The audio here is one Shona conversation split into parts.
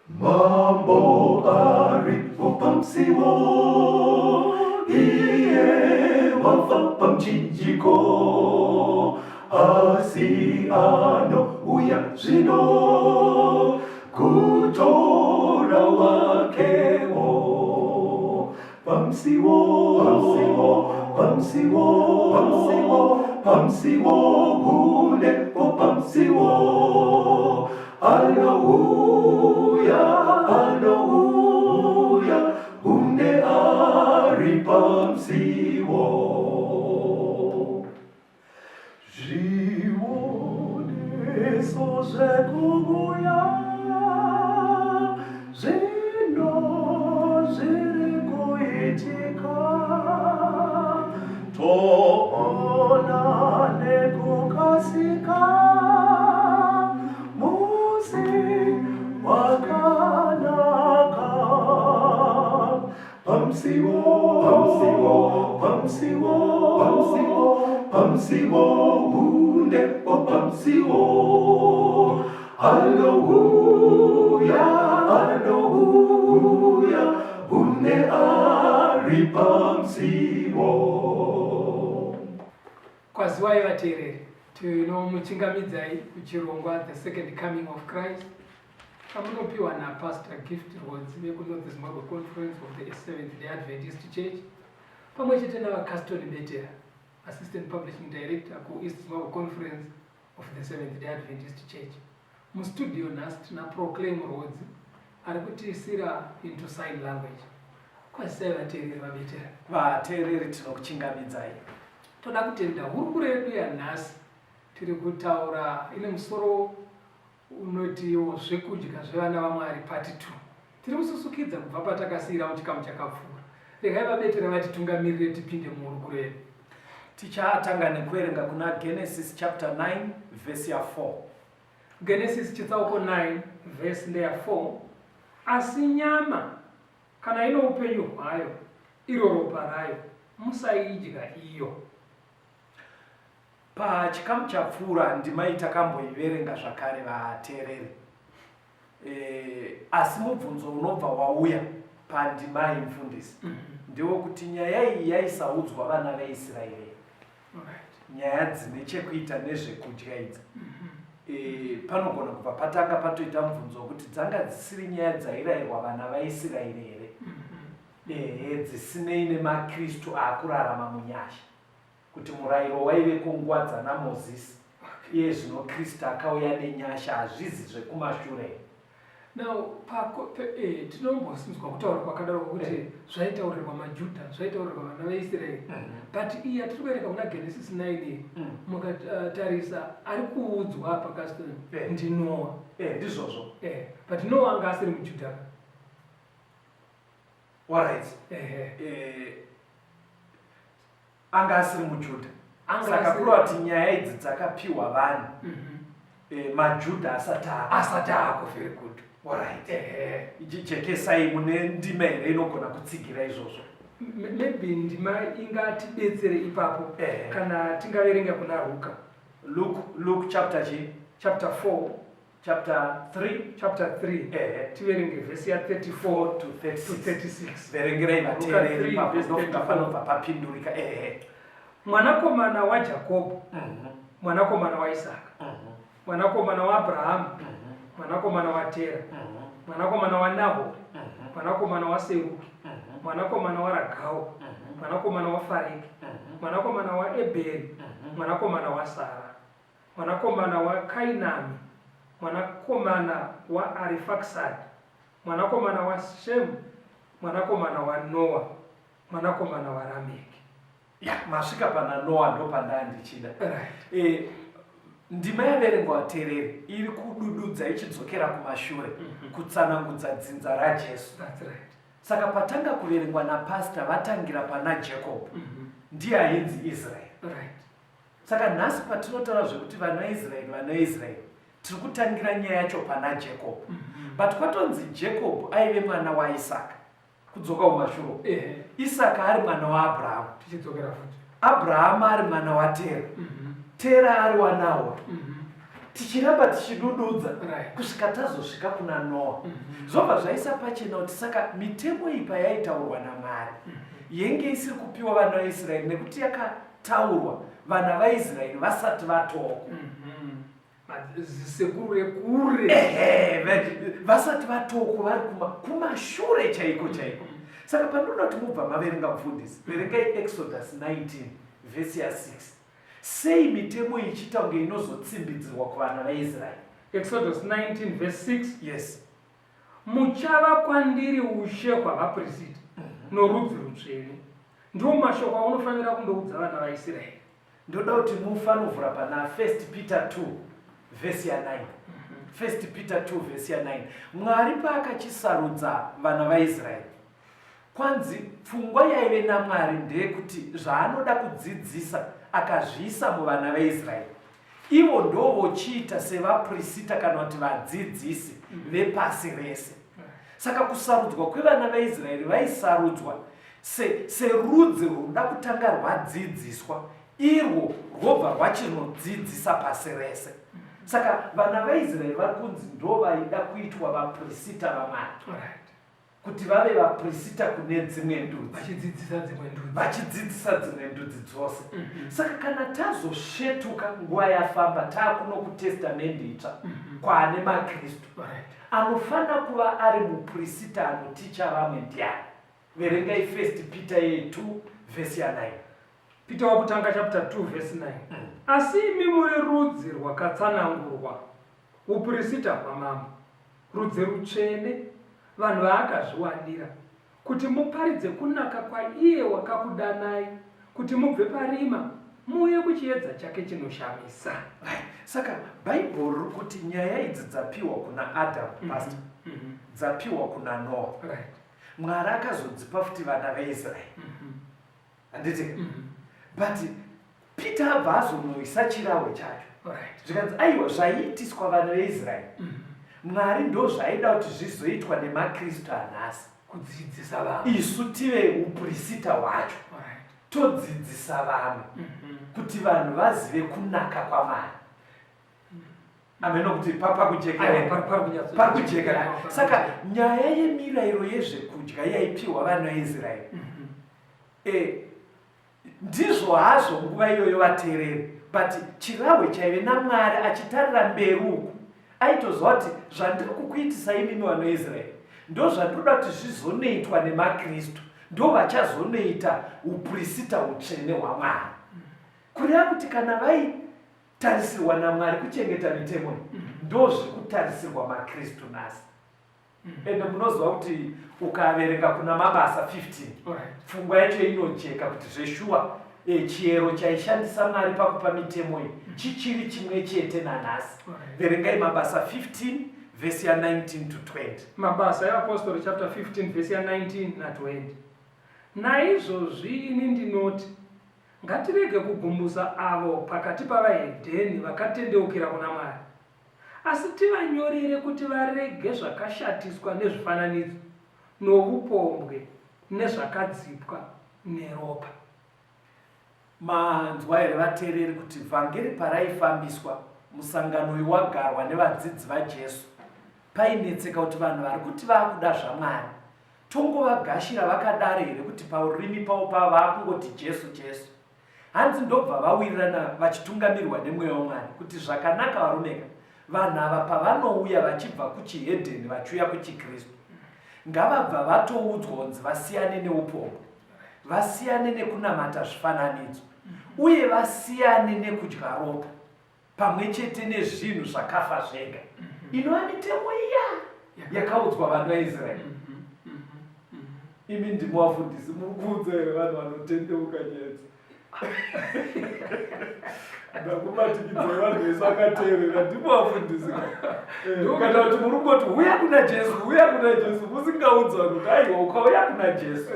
Mambo aripo pamusiwo, iye wafa pamuchinjiko, asi anouya zvino kutora wakewo. Pamusiwo, pamusiwo, pamusiwo, pamusiwo, pamusiwo, hunepo pamusiwo. Anouya, anouya, hunde ari pamusiwo. Zvioniso zvekuuya zvino zviri kuitika, toona nekukasika musi wakanaka. Pamusiwo, pamusiwo, pamusiwo, pamusiwo, pamusiwo, hundepo pamusiwo. Anouya, anouya, hunde ari pamusiwo. Kwaziwai vateereri, tinomuchingamidzai kuchirongwa The Second Coming of Christ chamunopiwa naPastor Gift Rwodzi vekuNorth Zimbabwe Conference of the Seventh Day Adventist Church pamwe chete naVaCaston Betera, Assistant Publishing Director kuEast Zimbabwe Conference of the Seventh Day Adventist Church. Mustudio nhasi tina Proclaim Rwodzi ari kutiisira into sign language. Kwazisai vateereri vaBetera. Vateereri tinokuchingamidzai. Toda kutenda hurukuro yedu yanhasi tiri kutaura ine musoro unotiwo zvekudya zvevana vaMwari part 2. Tiri kususukidza kubva patakasiira muchikamu chakapfuura. Regai vaBetera vatitungamirire tipinde muhurukuro yedu. Tichatanga nekuverenga kuna Genesis chapter 9 verse ya 4. Genesis chitsauko 9 verse ndeya 4. Asi nyama kana ino upenyu hwayo, iro ropa rayo, musaidya iyo. Pachikamu chapfuura ndima iyi takamboiverenga zvakare vateereri. E, asi mubvunzo unobva wauya pandima iyi mufundisi ndewekuti nyaya iyi yaisaudzwa vana veIsraeri. Nyaya dzine chekuita nezvekudya idzi. E, panogona kubva patanga patoita mubvunzo wekuti dzanga dzisiri nyaya dzairayirwa vana vaIsraeri here? Ehe, dzisinei nemaKristu akurarama munyasha. Kuti murayiro waiveko nguva dzanaMozisi, iye zvino Kristu akauya nenyasha, hazvizi zvekumashure here? Now, pako, pe, eh, tinombosinzwa kutaura kwakadaro kwekuti eh. zvaitaurirwa maJudha, zvaitaurirwa vana vaIsraeri. But iyi yatiri kuverenga kuna Genesis 9 iyi, mukatarisa ari kuudzwa apa Caston ndiNoa. Ndizvozvo. But Noa anga asiri muJudha. Alright. Anga asiri muJudha. Saka kureva kuti nyaya idzi dzakapiwa vanhu maJudha asati asati ako. Very good. Alright. Jekesai, mune ndima here inogona kutsigira izvozvo? Maybe ndima ingatibetsere ipapo kana tingaverenga kuna Ruka. Luke chapter chi? Chapter 4. Chapter 3. Chapter 3. Tiverenge vhesi ya 34 to 36. 36. Verengerai vateereri ipapo, ndofunga panobva papindurika. Mwanakomana waJakobho, mwanakomana waIsaka, mwanakomana waAbrahamu, mwanakomana waTera, mwanakomana waNahori, mwanakomana waSeruki, mwanakomana waRagau, mwanakomana waFareki, mwanakomana waEbheri, mwanakomana waSara, mwanakomana waKainami, mwanakomana waArifaksadi, mwanakomana waShemu, mwanakomana waNoa, mwanakomana waRameki. Ya, masvika pana Noa ndopandaa ndichida. Ndima yaverengwa vateereri iri kudududza ichidzokera kumashure kutsanangudza dzinza raJesu. That's right. Saka patanga kuverengwa napastor vatangira pana Jacob. Ndiye ainzi Israel. Saka nhasi patinotaura zvekuti vana vaIsraeri, vana vaIsraeri, tiri kutangira nyaya yacho pana Jacob. But kwatonzi Jacob aive mwana waIsaka. Kudzoka kumashure. Isaka ari mwana waAbrahamu. Tichidzokera futi. Abrahamu ari mwana waTera. Tera ari waNahori. Tichiramba tichidududza Right. kusvika tazosvika kuna Noa. Zvobva zvaisa pachena kuti saka mitemo iyi payaitaurwa naMwari yenge isiri kupiwa vana vaIsraeri nekuti yakataurwa vana vaIsraeri vasati vatoko. Zisekuru rekure. Ehe, vasati vatoko vari kumashure chaiko chaiko. Saka pandinoda kuti mubva maverenga mufundisi, verengai Exodus 19 vhesi ya6. Sei mitemo iyi ichiita kunge inozotsimbidzirwa kuvana vaIsraeri? Exodus 19 verse 6. Yes. Muchava kwandiri ushe hwavaprista norudzi rutsvene. Ndiwo mashoko aunofanira kundoudza vana vaIsraeri. Ndoda kuti mufanovhura pana 1 Peter 2 vhesi ya9. 1 Peter 2 vhesi ya9. Mwari paakachisarudza vana vaIsraeri, kwanzi pfungwa yaive naMwari ndeyekuti zvaanoda kudzidzisa akazviisa muvana vaIsraeri. Ivo ndovochiita sevaprisita kana kuti vadzidzisi vepasi rese. Saka kusarudzwa kwevana vaIsraeri, vaisarudzwa serudzi rwunoda kutanga rwadzidziswa, irwo rwobva rwachinodzidzisa pasi rese. Saka vana vaIsraeri vari kunzi ndo vaida kuitwa vaprisita vaMwari. Kuti vave vaprisita kune dzimwe ndudzi. Vachidzidzisa dzimwe ndudzi. Vachidzidzisa dzimwe ndudzi dzose. Saka kana tazosvetuka nguva yafamba taakuno kuTestamende Itsva, kwaane maKristu, anofanira kuva ari muprisita anoticha vamwe ndiani? Verengai 1 Peter ye2 vhesi ya9. Peter wakutanga chapter 2 verse 9. Asi imi muri rudzi rwakatsanangurwa, upurisita hwamambo, rudzi rutsvene, vanhu vaakazviwanira, kuti muparidze kunaka kwaiye wakakudanai kuti mubve parima muuye kuchiedza chake chinoshamisa. Right. Saka Bhaibheri riri kuti nyaya idzi dzapiwa kuna Adamu, pastor, dzapiwa kuna Noa. Mwari akazodzipa futi vana vaIsraeri. Handiti? But Peter abva azonoisa chirahwe chacho. Zvikanzi aiwa zvaiitiswa vana veIsraeri. Mwari ndo zvaida kuti zvizoitwa nemaKristu anhasi. Kudzidzisa vamwe. Isu tive uprisita hwacho. Todzidzisa vamwe kuti vanhu vazive kunaka kwaMwari. Ameno kuti pakujeka Aiwa, here? pari kunyatso- Pari kujeka. Aiwa, pari Saka kujeka. nyaya yemirayiro yezvekudya yaipiwa vana veIsraeri. Ndizvo hazvo nguva iyoyo vateereri, but chirahwe chaive naMwari achitarira mberi uku, aitoziva kuti zvandiri kukuitisai imimi vana veIsraeri ndo zvandinoda kuti zvizonoitwa nemaKristu, ndo vachazonoita uprisita hutsvene hwaMwari. Kureva kuti kana vaitarisirwa naMwari kuchengeta mitemo iyi, ndo zvekutarisirwa maKristu nhasi. Ende munoziva kuti ukaverenga kuna Mabasa 15, pfungwa yacho inojeka kuti zveshuwa chiyero chaishandisa Mwari pakupa mitemo iyi chichiri chimwe chete nanhasi. Verengai Mabasa 15 vhesi ya 19 to 20. Mabasa eApostori chapter 15 vhesi ya 19 na 20. Naizvozvi ini ndinoti, ngatirege kugumbusa avo pakati pavahedheni vakatendeukira kuna Mwari, asi tivanyorere kuti varege zvakashatiswa nezvifananidzo, novupombwe, nezvakadzipwa, neropa. Manzwa here vateereri kuti vhangeri paraifambiswa, musangano uyu wagarwa nevadzidzi vaJesu, painetseka kuti vanhu vari kuti vakuda zvaMwari, tongovagashira vakadaro here kuti paurimi pavo pava vaakungoti Jesu, Jesu. Hanzi ndobva vawirirana vachitungamirwa nemweya waMwari kuti zvakanaka varumeka, vanhu ava pavanouya vachibva kuchihedheni vachiuya kuchiKristu, ngavabva vatoudzwa kunzi vasiyane neupombwe, vasiyane nekunamata zvifananidzo, uye vasiyane nekudya ropa pamwe chete nezvinhu zvakafa zvega. Inova mitemo iya yakaudzwa vanhu vaIsraeri. Imi ndimi vafundisi, muri kuudza here vanhu vanotendeuka nyaya? Ndakumatikidzai vanhu vese vakateerera, ndimi vafundisi. Kana kuti muri kungoti huya kuna Jesu, huya kuna Jesu, musingaudzi vanhu kuti aiwa ukauya kuna Jesu,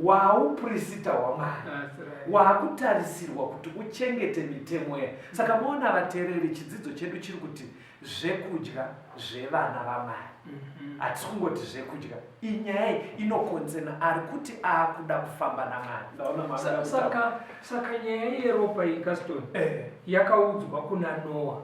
wauprisita hwaMwari. That's right. Waakutarisirwa kuti uchengete mitemo yayo. Saka maona vateereri, chidzidzo chedu chiri kuti zvekudya zvevana vaMwari. Hatisi kungoti zvekudya. Inyaya iyi inokonzena ari kuti aakuda kufamba naMwari. Ndaona Mwari akutaura. Saka nyaya yeropa iyi, Caston, yakaudzwa kuna Noah.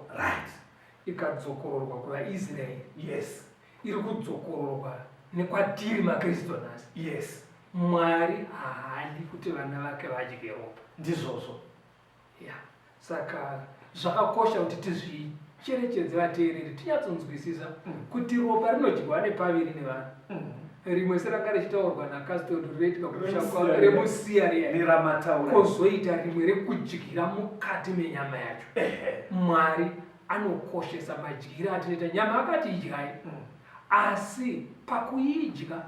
Ikadzokororwa kuvaIsraeri. Yes. Iri kudzokororwa nekwatiri maKristu nhasi. Yes. Mwari haadi kuti vana vake vadye ropa. Ndizvozvo. Ya. Saka zvakakosha kuti tizvicherechedze vateereri tinyatsonzwisisa kuti ropa rinodyiwa nepaviri nevanhu. Rimwe seranga richitaurwa naCaston rinoitika kumusha remusiya riya. Neramataura. Kozoita rimwe rekudyira mukati menyama yacho. Mwari anokoshesa madyiro atinoita nyama akati idyai. Asi pakuidya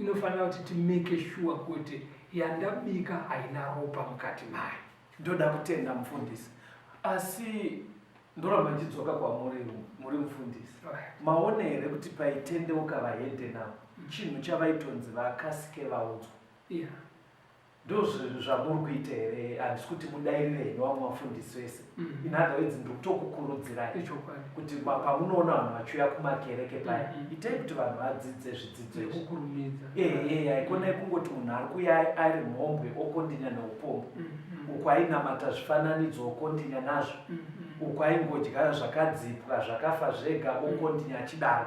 inofanira kuti timake sure kuti yandabika haina ropa mukati mayo. Ndoda kutenda mufundisi, asi ndoramba ndichidzoka kwamuri muri mufundisi. Maona here kuti paitendeuka vahedheni ava chinhu chavaitonzi vakasike vaudzwa? Ndozvamuri kuita here? Handisi kuti mudairire henyu vamwe vafundisi vese. In other words, ndiri kutokukurudzirai kuti pamunoona vanhu vachiuya kumakereke paya, itai kuti vanhu vadzidze zvidzidzo izvi. Nekukurumidza. Ehe, haikonai kungoti munhu ari kuuya ari mhombwe okondinya neupombwe. Uku ainamata zvifananidzo okondinya nazvo. Uku aingodya zvakadzipwa zvakafa zvega okondinya achidaro.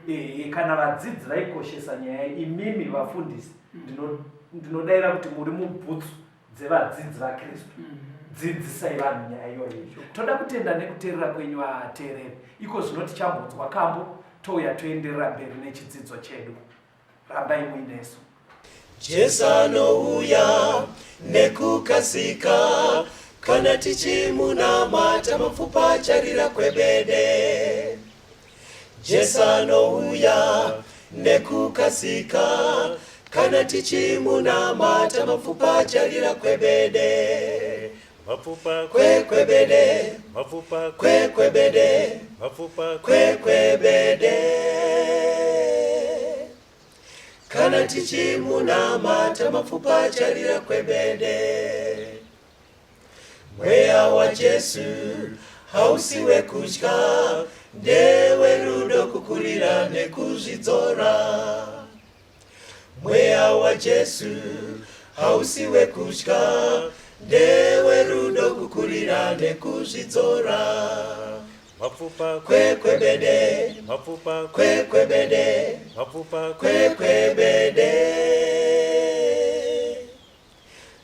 Ehe, kana vadzidzi vaikoshesa nyaya imimi vafundisi, ndinodaira kuti muri mubhutsu dzevadzidzi vaKristu. Dzidzisai vanhu nyaya iyoyi. Toda kutenda nekuteerera kwenyu vateereri. Iko zvino tichambonzwa kambo touya toenderera mberi nechidzidzo chedu. Rambai muinesu. Jesu anouya nekukasika, kana tichimunamata mapfupa acharira kwebede. Jesu anouya nekukasika, kana tichimunamata mapfupa acharira kwebede. Mapfupa kwekwebede, mapfupa kwekwebede, mapfupa kwekwebede. Kana tichimunamata mapfupa acharira kwebede. Mweya waJesu hausi wekutya, ndewerudo kukurira nekuzvidzora. Mweya waJesu hausi wekutya, ndewerudo kukurira nekuzvidzora. Mapfupa kwekwebede, mapfupa kwekwebede, mapfupa kwekwebede.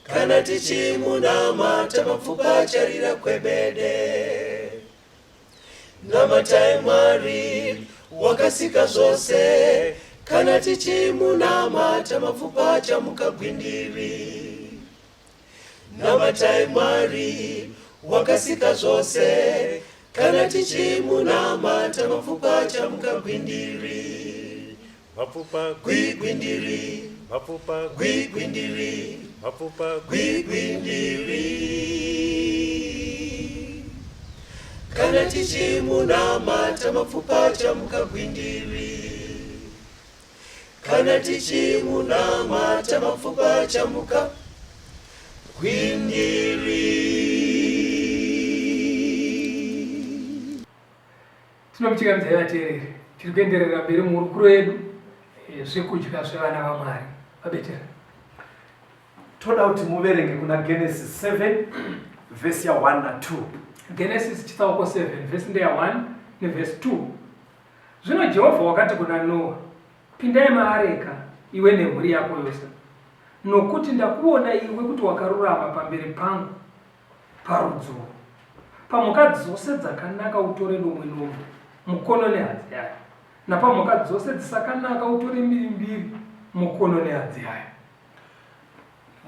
Kana tichimunamata mapfupa acharira kwebede. Namatai Mwari wakasika zvose, kana tichimunamata mapfupa achamuka gwindiri. Namatai Mwari wakasika zvose, kana tichimunamata mapfupa achamuka gwindiri. Mapfupa gwigwindiri, mapfupa gwigwindiri, mapfupa gwigwindiri. Kana tichimunamata mapfupa achamuka gwindiri. Kana tichimunamata mapfupa achamuka gwindiri. Tinomuchingamidzai vateereri, tiri kuenderera mberi muhurukuro yedu zvekudya zvevana vaMwari. Vabetera. Toda kuti muverenge kuna Genesis 7 vhesi ya 1 na 2. Genesis chitsauko 7 vhesi ndeya 1 nevhesi 2. Zvino Jehovha wakati kuna Noa, Pindai maareka, iwe nemhuri yako yose, nokuti ndakuona iwe kuti wakarurama pamberi pangu parudzi urwu. Pamhuka dzose dzakanaka utore nomwe nomwe, mukono nehadzi yayo, napamhuka dzose dzisakanaka utore mbiri mbiri, mukono nehadzi yayo.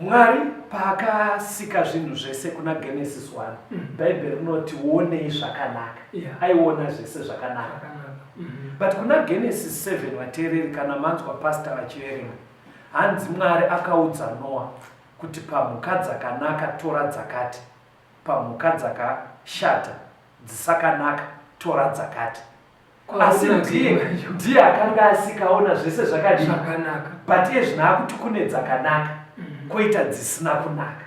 Mwari paakasika zvinhu zvese kuna Genesis 1, Bhaibheri rinoti wonei zvakanaka. Aiona zvese zvakanaka. But kuna Genesis 7 vateereri, kana manzwa pastor vachiverenga, hanzi Mwari akaudza Noah kuti pamhuka dzakanaka tora dzakati, pamhuka dzakashata dzisakanaka tora dzakati. Asi ndiye akanga asikaona zvese zvakadii zvakanaka, but iye zvino akuti kune dzakanaka koita dzisina kunaka.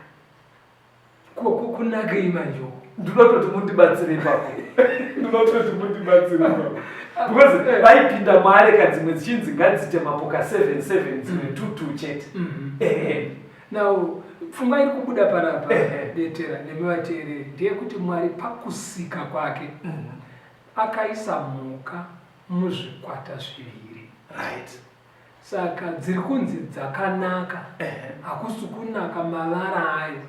Kunakei manje uko? Ndinototi mundibatsire ipapo. Ndinototi mundibatsire ipapo. Because vaipinda muareka dzimwe dzichinzi ngadziite mapoka 7 7, dzimwe 2 2 chete. Now, pfungwa iri kubuda panapa, Betera nemi vateereri, ndeyekuti Mwari pakusika kwake Akaisa mhuka muzvikwata zviviri. Right. Saka dziri kunzi dzakanaka hakusi kunaka mavara ayo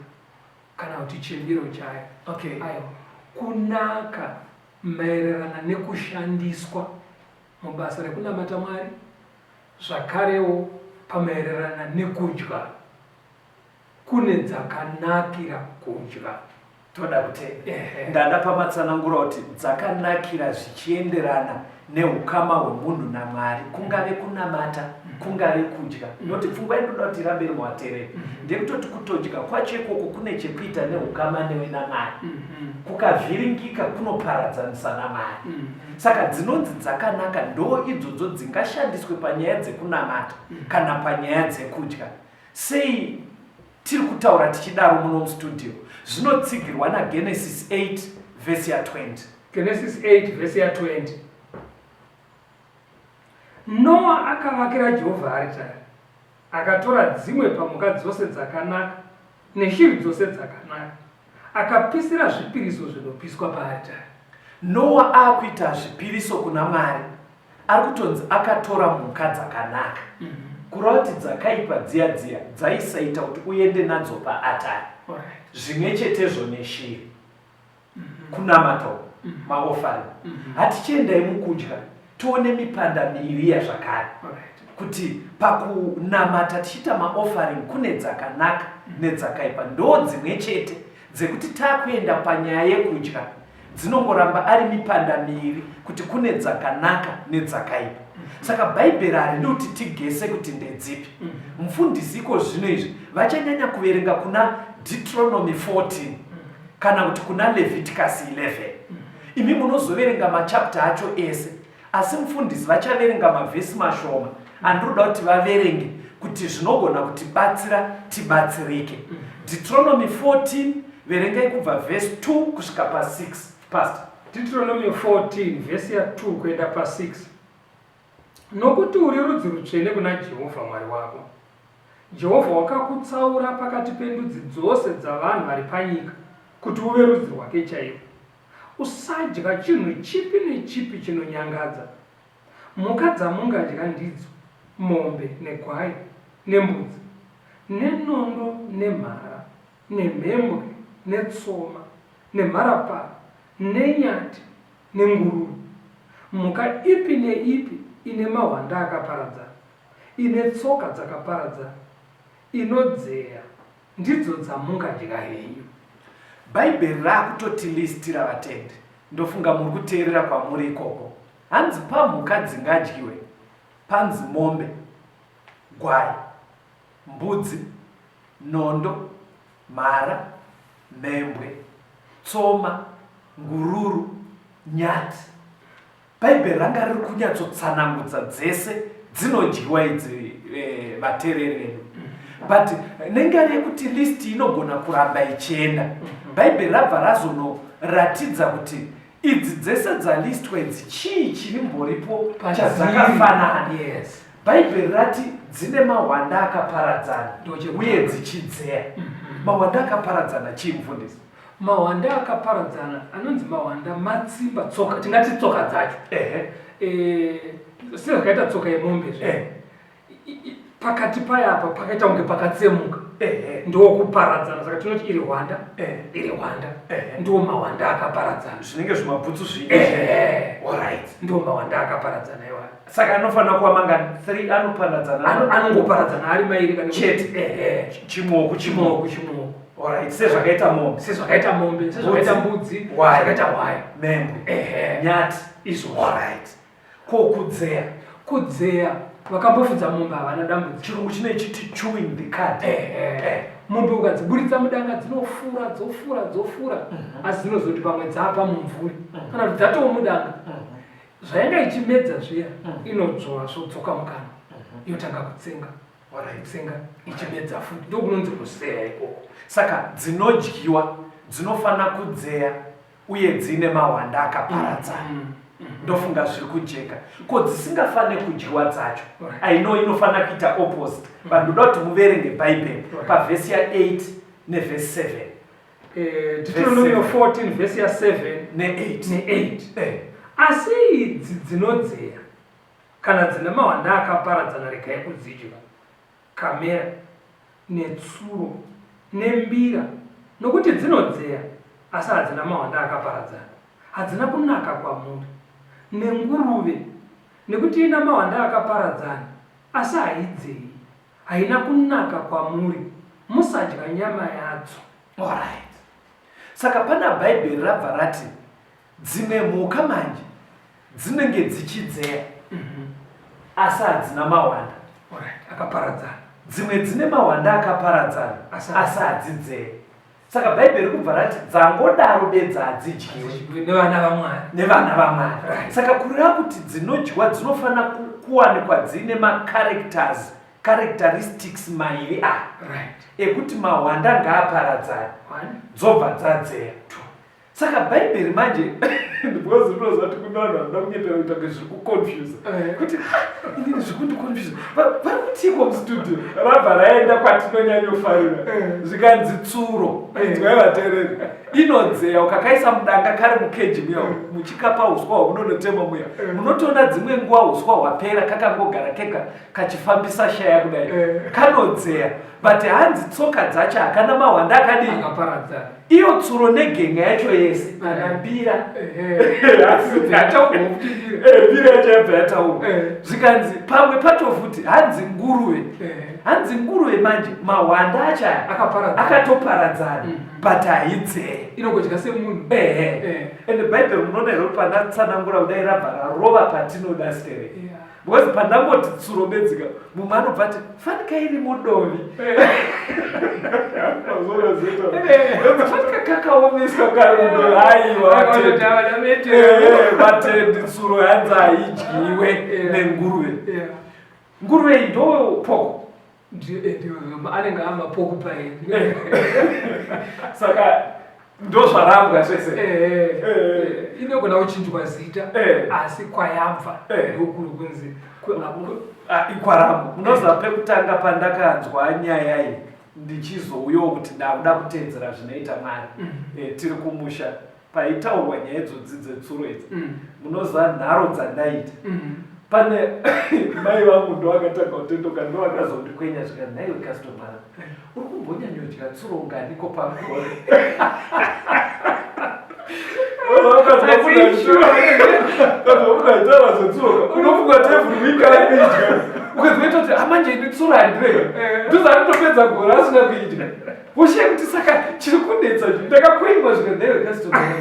kana kuti chimiro chayo. Aiwa, kunaka maererana nekushandiswa mubasa rekunamata Mwari zvakarewo pamaererana nekudya. Kune dzakanakira kudya. Toda kutenda. Ndada pamatsanangura kuti dzakanakira zvichienderana neukama hwemunhu naMwari, kungave kunamata, kungave kudya. Nokuti pfungwa yandoda kuti irambe iri muvateereri ndeyekutoti kutodya kwacho ikoko kune chekuita neukama newe naMwari. Kukavhiringika kunoparadzanisa naMwari. Saka dzinonzi dzakanaka ndo idzodzo dzingashandiswe panyaya dzekunamata kana panyaya dzekudya. Sei tiri kutaura tichidaro muno mustudio? Zvinotsigirwa naGenesis 8 vhesi ya 20. Genesis 8 vhesi ya 20. Noa akavakira Jehovha aritari, akatora dzimwe pamhuka dzose dzakanaka neshiri dzose dzakanaka, akapisira zvipiriso zvinopiswa paaritari. Noa akuita zvipiriso kuna Mwari ari kutonzi akatora mhuka dzakanaka. Kureva kuti dzakaipa dziya dziya dzaisaita kuti uende nadzo paatari. Zvimwe chetezvo neshiri. Kunamata uku, maoffering. Hatichiendai mukudya tione mipanda miiri iya zvakare. Kuti pakunamata tichiita maoffering kune dzakanaka nedzakaipa. Ndo dzimwe chete dzekuti takuenda panyaya yekudya dzinongoramba ari mipanda miiri kuti kune dzakanaka nedzakaipa. Saka Bhaibheri haridi kuti tigese kuti ndedzipi. Mufundisi iko zvino izvi vachanyanya kuverenga kuna Deuteronomy 14 kana kuti kuna Leviticus 11. Imi munozoverenga machapter acho ese, asi mufundisi vachaverenga mavhesi mashoma andinoda kuti vaverenge kuti zvinogona kutibatsira tibatsirike. Deuteronomy 14 verengai kubva vhesi 2 kusvika pa6, Pastor. Deuteronomy 14 vhesi ya 2 kuenda pa6. Nokuti uri rudzi rutsvene kuna Jehovha Mwari wako. Jehovha wakakutsaura pakati pendudzi dzose dzavanhu vari panyika kuti uve rudzi rwake chairwo. Usadya chinhu chipi nechipi chinonyangadza. Mhuka dzamungadya ndidzo, mombe negwai, nembudzi, nenondo nemhara, nemhembwe, netsoma, nemharapara, nenyati, nenguruve. Mhuka ipi neipi ine mahwanda akaparadzana, ine tsoka dzakaparadzana, inodzeya, ndidzo dzamungadya henyu. Bhaibheri rakutotilistira vatendi. Ndofunga muri kuteerera kwamuri ikoko. Hanzi pamhuka dzingadyiwe panzi mombe, gwai, mbudzi, nondo, mhara, mhembwe, tsoma, ngururu, nyati. Bhaibheri ranga riri kunyatsotsanangudza dzese dzinodyiwa idzi eh, vateereri vedu. But nengari yekuti list inogona kuramba ichienda, Bhaibheri rabva razonoratidza kuti idzi dzese dzalistwa idzi chii chirimboripo chadzakafanana. Yes. Bhaibheri rati dzine mahwanda akaparadzana uye dzichidzeya. Mahwanda akaparadzana chii mufundisi? Mahwanda akaparadzana anonzi mahwanda matsimba tsoka, tingati tsoka dzacho. Ehe. Sezvakaita tsoka yemombe zve. Pakati paya apa pakaita kunge pakatsemuka. Ndokuparadzana, saka tinoti iri hwanda, iri hwanda. Ndiwo mahwanda akaparadzana. Zvinenge zvimabhutsu zvingi. Alright. Ndiwo mahwanda akaparadzana iwayo. Saka anofanira kuva mangani? 3 anoparadzana. Anongoparadzana ari mairi kana chete. Chimoko, chimoko, chimoko. Alright, sezvakaita mombe. Sezvakaita mombe, sezvakaita mbudzi, zvakaita hwai. Mhembwe. Nyati. Izvo. Alright. Ko kudzeya? Kudzeya, vakambofudza mombe havana dambudziko. Chirungu chine chiti chewing the cud. Mombe ukadziburitsa mudanga dzinofura, dzofura, dzofura. Asi dzinozoti pamwe dzapa mumvuri. Kana kuti dzatoo mudanga. Zvainga ichimedza zviya, inodzvova zvodzoka mukanwa. Yotanga kutsenga. Kutsenga ichimedza futi. Ndokunonzi kuseya ikoko. Saka dzinodyiwa dzinofanira kudzeya uye dzine mahwanda akaparadzana. Ndofunga zviri kujeka. Ko dzisingafanire kudyiwa dzacho? I know inofanira kuita opposite, but ndoda kuti muverenge Bhaibheri pavhesi ya 8 nevhesi 7. Deuteronomy 14 vhesi ya 7 ne 8. Ne 8. Asi idzi dzinodzeya, kana dzine mahwanda akaparadzana regai kudzidya, kamera, netsuro, nembira, nokuti dzinodzeya, asi hadzina mahwanda akaparadzana, hadzina kunaka kwamuri. Nenguruve, nekuti ina mahwanda akaparadzana, asi haidzeyi, haina kunaka kwamuri, musadya nyama yadzo. Alright. Saka pana Bhaibheri rabva rati dzimwe mhuka manje dzinenge dzichidzeya asi hadzina mahwanda. Alright, akaparadzana. Dzimwe dzine mahwanda akaparadzana Asi asi hadzidzeye. Saka Bhaibheri kubva rati dzangodaro bedzi hadzidyiwe Hadzidyiwe nevana vaMwari. nevana vaMwari. Right. Saka kureva kuti dzinodyiwa dzinofanira kuwanikwa dziine macharacters characteristics mairi aya Right. ekuti mahwanda ngaaparadzane One, dzobva dzadzeya. two. Saka Bhaibheri manje because rinoziva kuti kune vanhu vanoda kunyepera kuita kunge zviri kuconfuse kuti "Ha, inini zviri kundiconfuse vari kutiiko mustudio rabva raenda kwatinonyanyofarira zvikanzi tsuro inzwai vateereri inodzeya ukakaisa mudanga kari mukeji muya muchikapa uswa hwamunonotema muya munotoona dzimwe nguva uswa hwapera kakangogara kega kachifambisa shaya kudai kanodzeya but hanzi tsoka dzacho hakana mahwanda akadii Akaparadzana. Iyo tsuro negenga yacho yese kana mbira. Mbira yacho yabva yataurwa. Zvikanzi pamwe pacho futi hanzi nguruve. Hanzi nguruve manje mahwanda acho aya akatoparadzana but haidzee. Inongodya semunhu. Ehe. And Bhaibheri munoona here kuti pandatsanangura kudai rabva rarova patinoda stereki. Because pandangoti tsuro bedzi ka mumwe anobva ati fanika iri mudovi. Fanika kakaomeswa kari mudovi. Aiwa vatendi. Vatendi tsuro hanzi haidyiwe nenguruve. Nguruve iyi ndo poko. Anenge amapokupaini. Saka ndozvarambwa zvese. Inogona kuchinjwa zita asi kwayabva ndokuri kunzi ikwarambwa. Munoziva pekutanga pandakanzwa nyaya iyi ndichizouyawo kuti ndakuda kuteedzera zvinoita Mwari. Tiri kumusha paitaurwa nyaya idzodzi dzetsuro idzi munoziva nharo dzandaiita pane mai vangu ndovakatanga kutendoka ndovakazondikwenya zvika nhaiwe customer uri kumbonyanyodya tsuro nganiko pagore ukaitaura zvetsuro unofunga kuti every week aikuidya ukazoita kuti amanje ini tsuro handirega ndozanotopedza gore asina kuidya Ushe kuti saka chiri kunetsa chii? Ndakakwengwa zvikanzi customer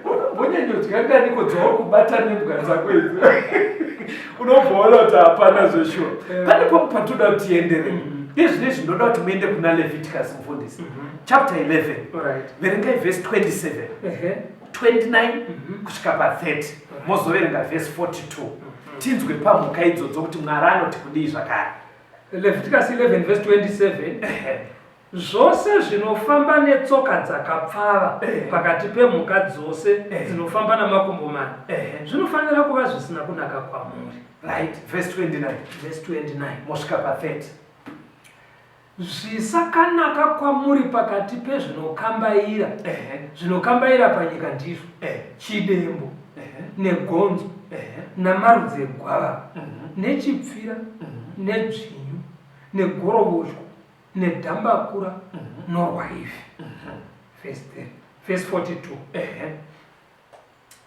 unombonyanyodya nganiko dzauri kubata nembwa dzako idzi unobva waona kuti hapana zveshuwa. Pane pamwe patoda kuti tienderere. Iye zvino izvi ndoda kuti muende kuna Leviticus mufundisi chapter 11 verengai verse 27 29 kusvika pa 30 mozoverenga verse 42 tinzwe pamhuka idzodzo kuti Mwari anoti kudii zvakare. Leviticus 11 verse 27 Zvose zvinofamba netsoka dzakapfava pakati pemhuka dzose dzinofamba namakumbo mana zvinofanira kuva zvisina kunaka kwamuri. Right, verse 29. Verse 29. Mosvika pa 30. Zvisakanaka kwamuri pakati pezvinokambaira zvinokambaira panyika ndizvo chidembo negonzo namarudzi egwavava nechipfira nedzvinyu negorovoshwa nedhambakura norwaifi. Verse 3, verse 42.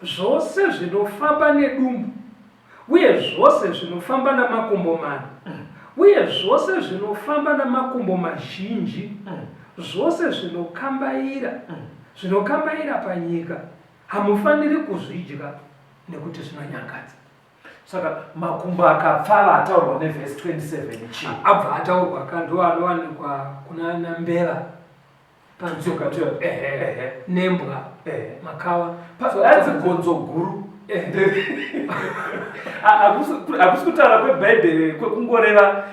Zvose zvinofamba nedumbu uye zvose zvinofamba namakumbo mana uye zvose zvinofamba namakumbo mazhinji zvose zvinokambaira zvinokambaira panyika hamufaniri kuzvidya nekuti zvinonyangadza. Saka makumbo akapfava ataurwa nevhesi 27 chii? Abva ataurwa ka ndo anowanikwa kuna nambeva Tsoka tuya. Ehe. Nembwa. Ehe. Makawa. Hanzi gonzo guru. Hakusi kutaura kwebhaibheri kwekungoreva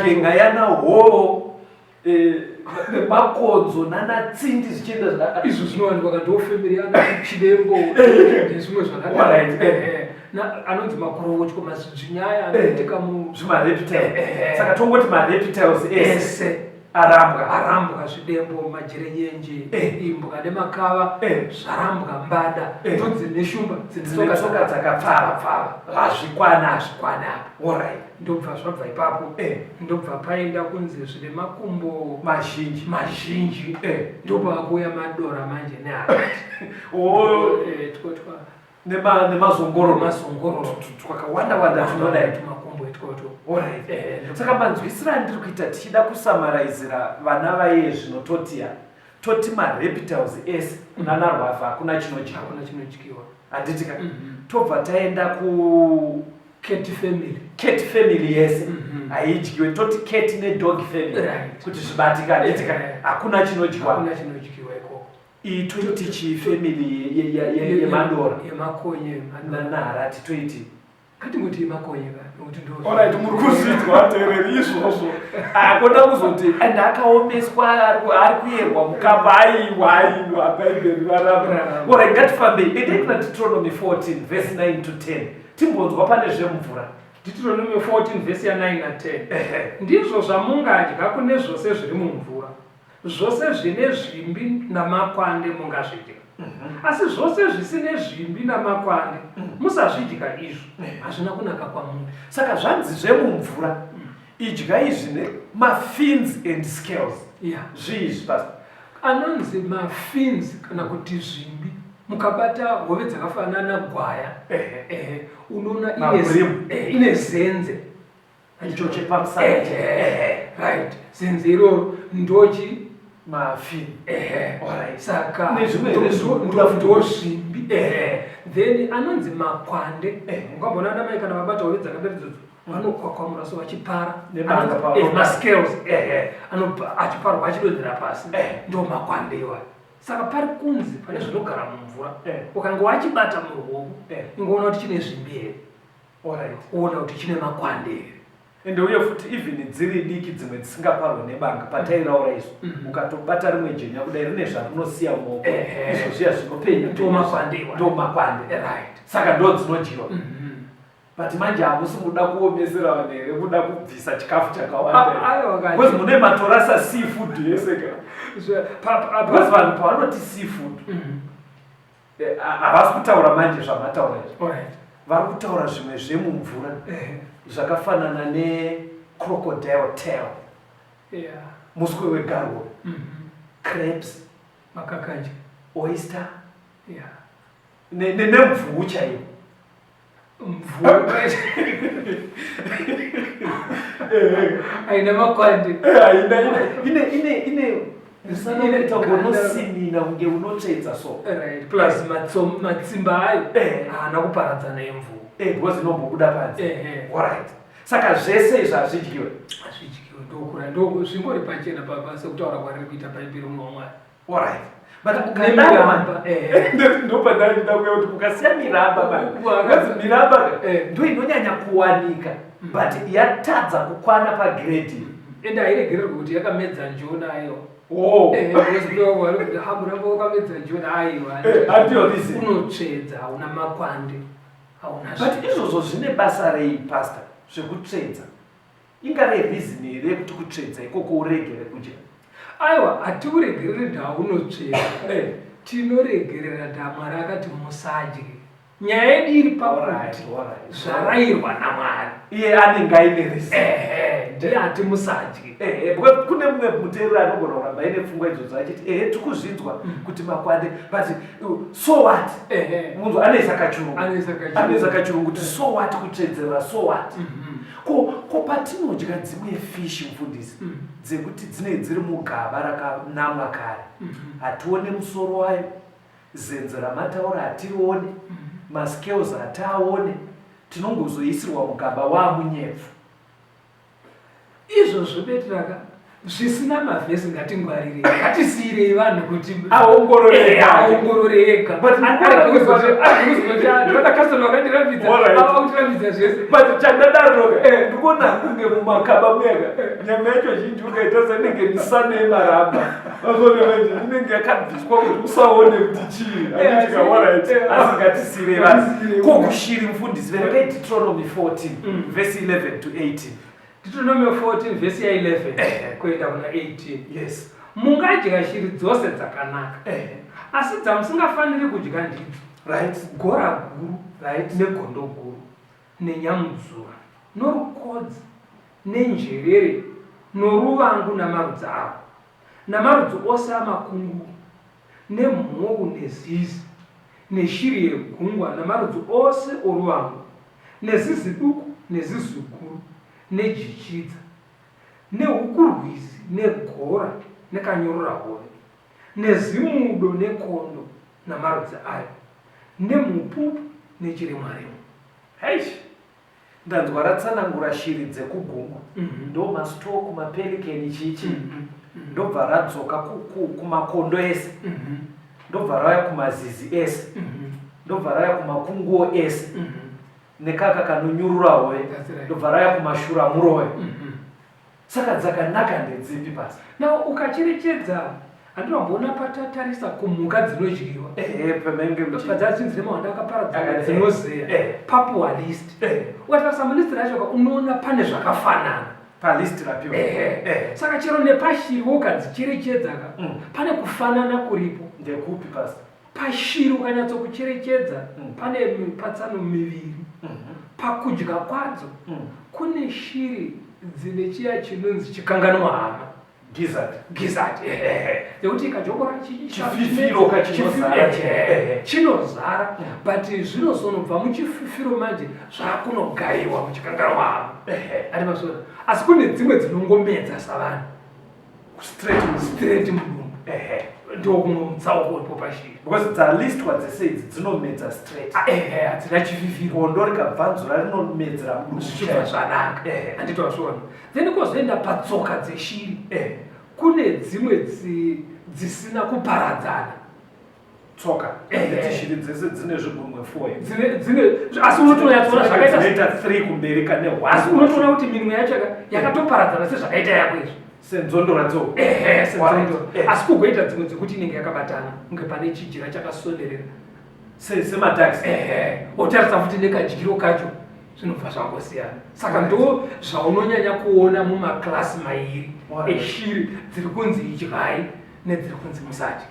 genga yana hovo nemakonzo nanatsindi zvichienda zvakadaro. Izvo zvinowanikwa ka ndo family yana chidembo nezvimwe zvakadaro. Anonzi makorowotyo mazvinyaya anoitika mu zvimareptiles. Saka tongoti mareptiles ese. Arambwa. Arambwa zvidembo, majerenyenje, imbwa nemakava, zvarambwa mbada, ndudzi neshumba dzine tsoka dzakapfava pfava. Hazvikwana. Hazvikwana apa. Alright. Ndobva zvabva ipapo, ndobva paenda kunzi zvine makumbo mazhinji. Mazhinji. Ndopakuuya madora manje neharati. Oh. Twotwa Nemazongororo. Mazongororo. Twakawanda wanda tunodai. Tumakumbo itwoto. Alright. Saka manzwisiro andiri kuita, tichida kusamaraizira vana vaye zvino, totiya toti mareptiles ese kuna narwavha hakuna chinodyiwa. Hakuna chinodyiwa. Handiti ka? Mhm. Tobva taenda ku Cat family. Cat family yese haidyiwe. Toti cat nedog family kuti zvibatika, handiti ka? Hakuna chinodyiwa. Hakuna chinodyiwa ikoko. Iyi toiti chii family yemadora? Yemakonye. Naharati toiti? Ngatingoti yemakonye ka, nokuti ndo Alright, muri kuzvinzwa teereri izvozvo. Hakuna kuzoti and akaomeswa, ari kuyerwa mukamba. Aiwa, aiwa, Bhaibheri raramba. Alright, ngatifambei. Endei kuna Deuteronomy 14 verse 9 to 10, timbonzwa pane zvemvura. Deuteronomy 14 vhesi ya9 na10: "Ndizvo zvamungadya kune zvose zviri mumvura. Zvose zvine zvimbi namakwande mungazvidya, asi zvose zvisine zvimbi namakwande musazvidya. Izvo hazvina kunaka kwamuri." Saka zvanzi zvemumvura idyai zvine mafins and scales. Zvii izvi, pastor? Anonzi mafins kana kuti zvimbi, mukabata hove dzakafanana gwaya, ehe, unoona Mabrim. ine zenze. Icho chepamusana. Ehe, right, zenze iroro ndochi Mafin. Ehe. Alright. Saka Nezvimwe here zvinobuda futi? Ndo zvimbi, ehe. Then anonzi makwande. Ungamboona ana mai kana vabata hove dzakadari idzodzo, vanokwakwamura so vachipara. Nebanga Mascales, ehe, achiparwa achidonhera pasi. Ndo makwande iwayo. Saka pari kunzi pane zvinogara mumvura, ukange wachibata muruoko, ingoona kuti chine zvimbi here, uona kuti chine makwande here. Ende uye futi even dziri diki dzimwe dzisingaparwe nebanga patairaura izvo, ukatobata rimwe jenya kudai rine zvarinosiya mumaoko, izvo zviya zvinopenya. Ndo makwande iwayo. Ndo makwande. Saka ndo dzinodyiwa. But manje hamusi kuda kuomesera vanhu here, kuda kubvisa chikafu chakawanda? Ah, aiwa kani. Because mune matorasa seafood yese ka. Because vanhu pavanoti seafood, havasi kutaura manje zvamataura izvi. Vari kutaura zvimwe zvemumvura zvakafanana necrocodile tail, muswe wegarwe, crabs, Makakanja. Oyster, nemvuu chaiyo. Mvuu aina makwande. Haina, ine musana unoita kunge unosinina, kunge unotsvedza so. Right, plus matsimba ayo haana kuparadzana emvuu. Because inombobuda panze. Ehe. Alright, saka zvese izvi hazvidyiwe. Hazvidyiwe, ndokura ndo zvingori pachena papa sekutaura kwariri kuita Bhaibheri, munhu waMwari. Alright, but ukadaro Nemiramba, ehe. Ndopandaiida kuya kuti ukasiya miramba because miramba ndo inonyanya kuwanika, but yatadza kukwana pagrade. Ende hairegererwi kuti yakamedza njona ayo. Oh. Kuti hamuramba wakamedza njona, aiwa. Handiyo reason. Unotsvedza, hauna makwande, hauna But izvozvo zvine basa rei, pastor, zvekutsvedza? Ingave reason here yekuti kutsvedza ikoko uregere kudya? Aiwa, hatiuregereri ndaa unotsvedza. Tinoregerera ndaa Mwari akati musadye. Nyaya yedu iri pakuti zvarayirwa naMwari. Iye anenge aine reason. Ehe, ndiye ati musadye. Ehe, because kune mumwe muteereri anogona kuramba aine pfungwa idzodzo achiti, ehe, tikuzvinzwa kuti makwande, but so what? Munhu anoisa kachirungu. Anoisa kachirungu. Anoisa kachirungu kuti so what, kutsvedzera, so what? Ko patinodya dzimwe fish, mufundisi, dzekuti dzinenge dziri mugaba rakanamwa kare, hatione musoro wayo, zenze ramataura hatirione, mascales hataaone, tinongozoisirwa mugaba waamunyepfu. Izvozvo betiraka zvisina mavhesi, ngatingwarirei, ngatisiyirei vanhu kuti Aongorore ega. Aongorore ega. But Ndona customer vakandirambidza, ava kutirambidza zvese. But chandadaroka, ndikuona kunge mumakaba muyaka nyama yacho zhinji ukaita senenge misana yemaramba, azone manje inenge yakabviswa kuti usaone kuti chii. Handitika? Alright, asi ngatisiyirei vanhu. Ngatisiyirei. Ko kushiri, mufundisi? Verengai Deuteronomy 14 verse 11 to 18. Deuteronomio 14 vhesi ya 11 kuenda kuna 18. Yes. Mungadya shiri dzose dzakanaka, asi dzamusingafaniri kudya ndidzo: gora guru, negondo guru, nenyamudzura, norukodzi, nenjerere, noruvangu namarudzi arwo, namarudzi ose amakunguru, nemhou nezizi, neshiri yegungwa, namarudzi ose oruvangu, nezizi duku nezizi guru, nejichidza, nehukurwizi, negora, nekanyorora hove, nezimudo, nekondo namarudzi ayo, nemhupupu nechiremwaremwa. Heish, ndanzwa ratsanangura shiri dzekugungwa, ndo mastork, mapelicani, chichi. Ndobva radzoka kumakondo ese, ndobva rauya kumazizi ese, ndobva rauya kumakunguo ese, nekaka kanonyurura hove. That's right. Ndobva rauya kumashura murove. Saka dzakanaka ndedzipi pasi? Now ukacherechedza, handinomboona patatarisa kumhuka dzinodyiwa, Ehe, pamenge padzachinzi nemahwanda akaparadzana, dzinozeya, papuwa list. Ukatarisa mulist racho ka, unoona pane zvakafanana. Palist rapiwa. Saka chero nepashiriwo ukadzicherechedza ka, pane kufanana kuripo. Ndekupi pasi? Pashiri ukanyatsokucherechedza, pane mipatsano miviri pakudya kwadzo. Kune shiri dzine chiya chinonzi chikanganwa hama. Gizzard. Gizzard, nekuti ikajokora Chififiro ka chinozara. Chinozara, but zvinozonobva muchififiro manje zvakunogayiwa muchikanganwa hama, ati masona. Asi kune dzimwe dzinongomedza savanhu. Straight. Straight mudumbu. Ndo kumwe mutsauko uripo pashiri. Because dzalistwa dzese idzi dzinomedza straight. Ah, ehe, hadzina chififiro. Gondo rikabvanzura rinomedzera mudumbu. Zvichibva zvanaka. Handiti wazviona? Then kwozoenda patsoka dzeshiri. Kune dzimwe dzisina kuparadzana. Tsoka. Idzi shiri dzese dzine zvigumwe 4. Dzine, asi unotonyatsoona zvakaita Dzinoita 3 kumberi kane 1. Asi unotoona kuti minwe yacho yakatoparadzana sezvakaita yako izvi. Senzondora dzo. Ehe, senzondora. Asi kugoita dzimwe dzekuti inenge yakabatana kunge pane chijira chakasonerera. Semadaks. Ehe, wotarisa futi nekadyiro kacho, zvinobva zvangosiyana. Saka ndo zvaunonyanya kuona mumaklasi mairi eshiri dziri kunzi idyai nedziri kunzi musadye.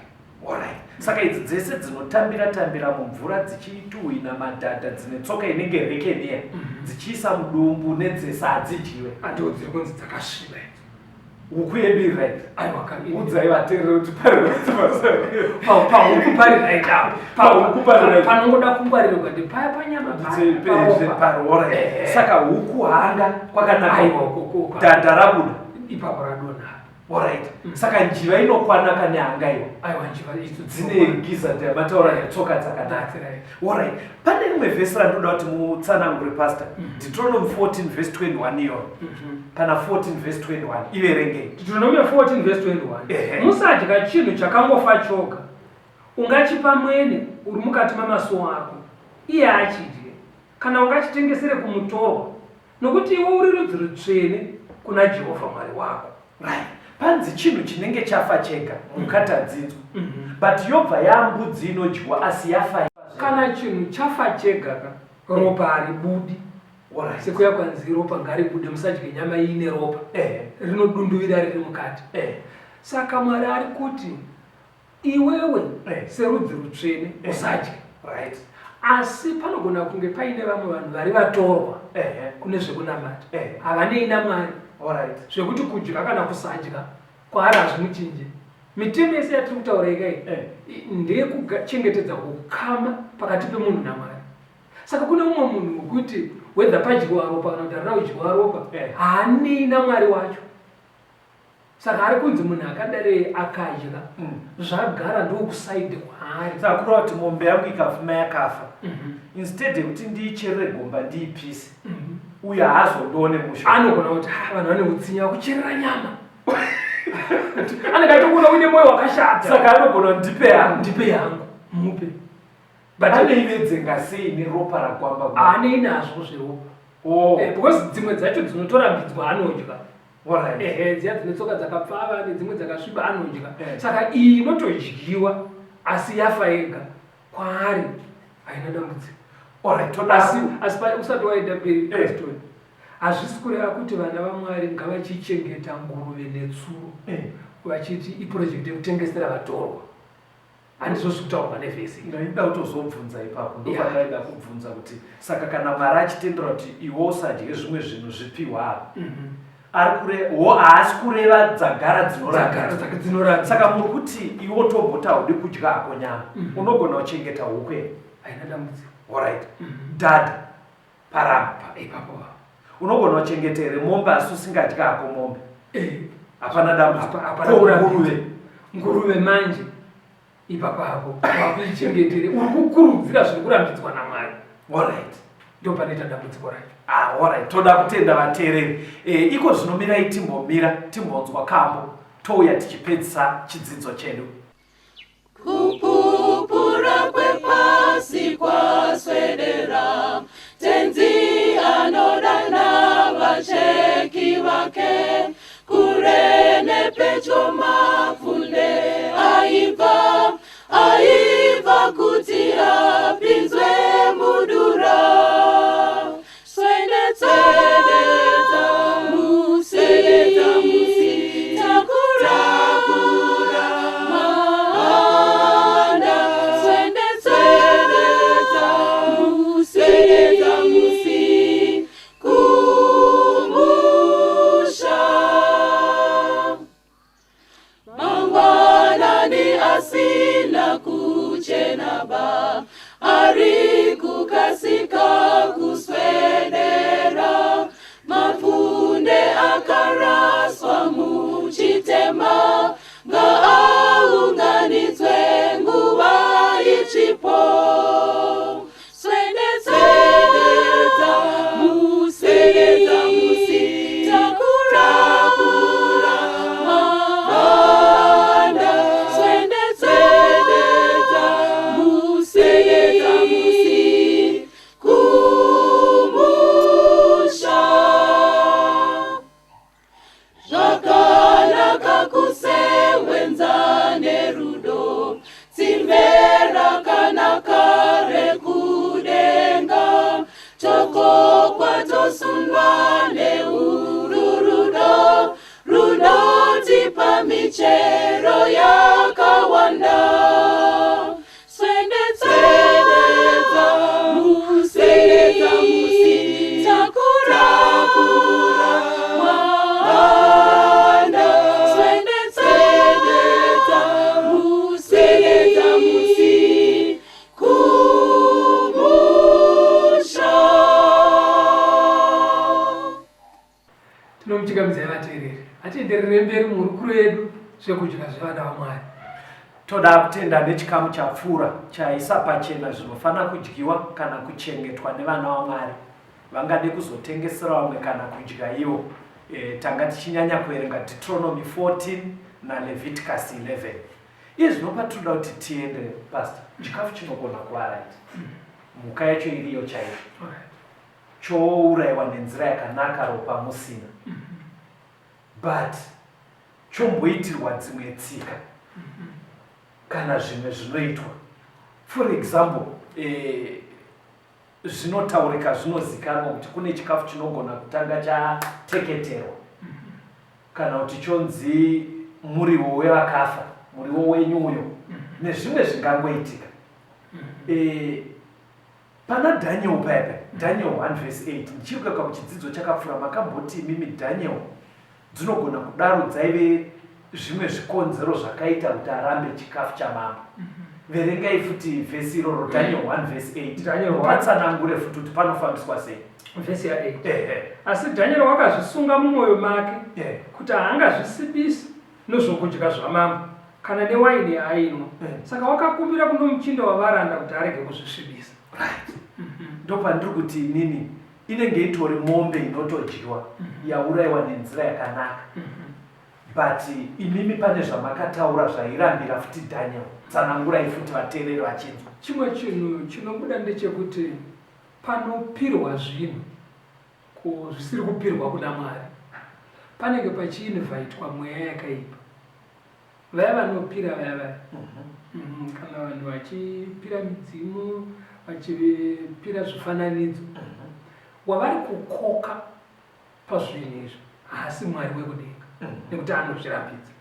Alright. Saka idzi dzese dzinotambira tambira mumvura dzichituhwina madhadha, dzine tsoka inenge rekeniya, dzichiisa mudumbu nedzese, hadzidyiwe? Andiwo dziri kunzi dzakasviba idzi. Huku yedu iri right? Aiwa ka. Udzai vateereri kuti pari right. Pahuku pari right apo. Pahuku pari right. Panongoda kungwarirwa ndepaya panyama paya, paropa. Alright. Saka huku hanga kwakanaka. Aiwa, koko. Dhadha rabuda. Ipapo radonha. Alright. Saka njiva inokwanaka nehanga iwo? Aiwa, njiva idzo dzine gizzard yamataura netsoka dzakanaka. That's right. Alright. Pane rimwe vhesi randoda kuti mutsanangure, pastor. Deuteronomy 14 verse 21 iyoyo. Kana 14 verse 21, iverengei. Deuteronomy 14 verse 21. Musadya chinhu chakangofa choga. Ungachipa mwene uri mukati mamasuo ako, iye achidye, kana ungachitengesere kumutorwa, nokuti iwe uri rudzi rutsvene kuna Jehovha Mwari wako. Right, panzi chinhu chinenge chafa chega, mhuka tadzinzwa, but yobva yambudzi inodyiwa asi yafa. Kana chinhu chafa chega ka, ropa haribudi. Sekuya kwanzi ropa ngaribude, musadye nyama iine ropa, rinodunduvira riri mukati. Saka Mwari ari kuti iwewe serudzi rutsvene usadye. Asi panogona kunge paine vamwe vanhu vari vatorwa kune zvekunamata, havanei naMwari, zvekuti kudya kana kusadya kwaari hazvimuchinje. Mitemo yese yatiri kutaura ikai ndeyekuchengetedza ukama pakati pemunhu naMwari. Saka kune umwe munhu wekuti whether padyiwa ropa kana kuti harina kudyiwa ropa, haanei naMwari wacho. Saka ari kunzi munhu akadare akadya, zvagara ndokuside kwaari. Saka kureva kuti mombe yangu ikafuma yakafa, instead yekuti ndiicherere gomba ndiipise, uyo haazondione musho. Anogona kuti, "Ah, vanhu vane utsinye, vakucherera nyama." Anenge aitokuona uine mwoyo wakashata. Saka anogona kuti ndipe yangu. Ndipe yangu, mupe. But aneivedzenga sei neropa ragwamba? Haanei nazvo zveropa. Because dzimwe dzacho dzinotorambidzwa anodya. Ehe, dziya dzine tsoka dzakapfava nedzimwe dzakasviba anodya. Saka iyi inotodyiwa asi yafa yega, kwaari haina dambudziko. Alright, toda Asi usati waenda mberi, Pastor, Hazvisi kureva kuti vana vaMwari ngavachichengeta nguruve netsuro vachiti iproject yekutengesera vatorwa. Handizvo zviri kutaurwa nevhesi iyi. Ndaida kutozobvunza ipapo, ndopandaida kubvunza kuti saka kana Mwari achitendera kuti iwe usadye zvimwe zvinhu zvipiwa apa, ari kure wo haasi kureva dzagara dzinorambidza. Dzinorambidza. Saka muri kuti iwe tomboti haudi kudya hako nyama, unogona kuchengeta huku here? Haina dambudziko. Alright. Dhadha paramba. Ipapo. Unogona kuchengeta here mombe asi usingadyi hako mombe? Hapana dambudziko. Hapana Ko kurambidza. nguruve? Nguruve manje ipapo apo wakuichengetere uri kukurudzira zviri kurambidzwa naMwari. Alright. Ndo panoita dambudziko racho. Alright. Toda kutenda vateereri. Iko zvino mirai timbomira timbonzwa kambo touya tichipedzisa chidzidzo chedu. Kupupura kwepasi kwaswedera, Tenzi anodana vacheki vake, kure nepedyo mapfunde aibva, aibva kuti apinzwe mudura. Swededza musi, takura mahanda. Swededza musi, kumusha. Mangwanani asina kuchena ba, ari kukasika kuswedera. Mapfunde akaraswa muchitema, ngaaunganidzwe nguva ichipo. Swededza musi, takura mahanda. Swededza musi, kumusha. Zvakanaka kusewenza nerudo, tsimbe rakanaka rekudenga, tokokwa tosundwa neuru rudo, runotipa michero yakawanda. Swededza musi, takura mahanda. Swededza musi, kumusha. Tinomuchingamidzai vateereri. Hatienderere mberi muhurukuro yedu zvekudya zvevana vaMwari. Toda kutenda nechikamu chapfuura chaisa pachena zvinofanira kudyiwa kana kuchengetwa nevana vaMwari vangade kuzotengesera vamwe kana kudya ivo. Tanga tichinyanya kuverenga Deuteronomy 14 naLeviticus 11. Izvi zvinopa tinoda kuti tiende, Pastor. Chikafu chinogona kuva right, mhuka yacho iriyo chaiyo, chourayiwa nenzira yakanaka, ropa musina, but chomboitirwa dzimwe tsika kana zvimwe zvinoitwa. For example, zvinotaurika, zvinozikanwa kuti kune chikafu chinogona kutanga chateketerwa, kana kuti chonzi muriwo wevakafa, muriwo wenyu uyo, nezvimwe zvingangoitika. Pana Daniel paya paya, Daniel 1 verse 8, ndichiri kuyeuka muchidzidzo chakapfuura makamboti imimi Daniel dzinogona kudaro dzaive zvimwe zvikonzero zvakaita kuti arambe chikafu chamambo. Verengai futi vhesi iroro, Daniel 1 verse 8. Daniel 1. Patsanangure futi kuti panofambiswa sei. Vhesi ya 8. Ehe. Asi Daniel wakazvisunga mumwoyo make kuti haangazvisibisi nezvokudya zvamambo kana newaini yaainwa. Saka wakakumbira kuno muchinda wavaranda kuti arege kuzvisvibisa. Right. Ndopandiri kuti inini inenge itori mombe inotodyiwa yaurayiwa nenzira yakanaka, but imimi pane zvamakataura zvairambira futi Daniel. Tsanangurai futi vateereri vachinzwa. Chimwe chinhu chinobuda ndechekuti panopirwa zvinhu zvisiri kupirwa kuna Mwari, panenge pachiinvhaitwa mweya yakaipa. Vaya vanopira vaya vaya, kana vanhu vachipira midzimu, vachipira zvifananidzo, wavari kukoka pazvinhu izvi haasi Mwari wekudenga nekuti anozvirambidza.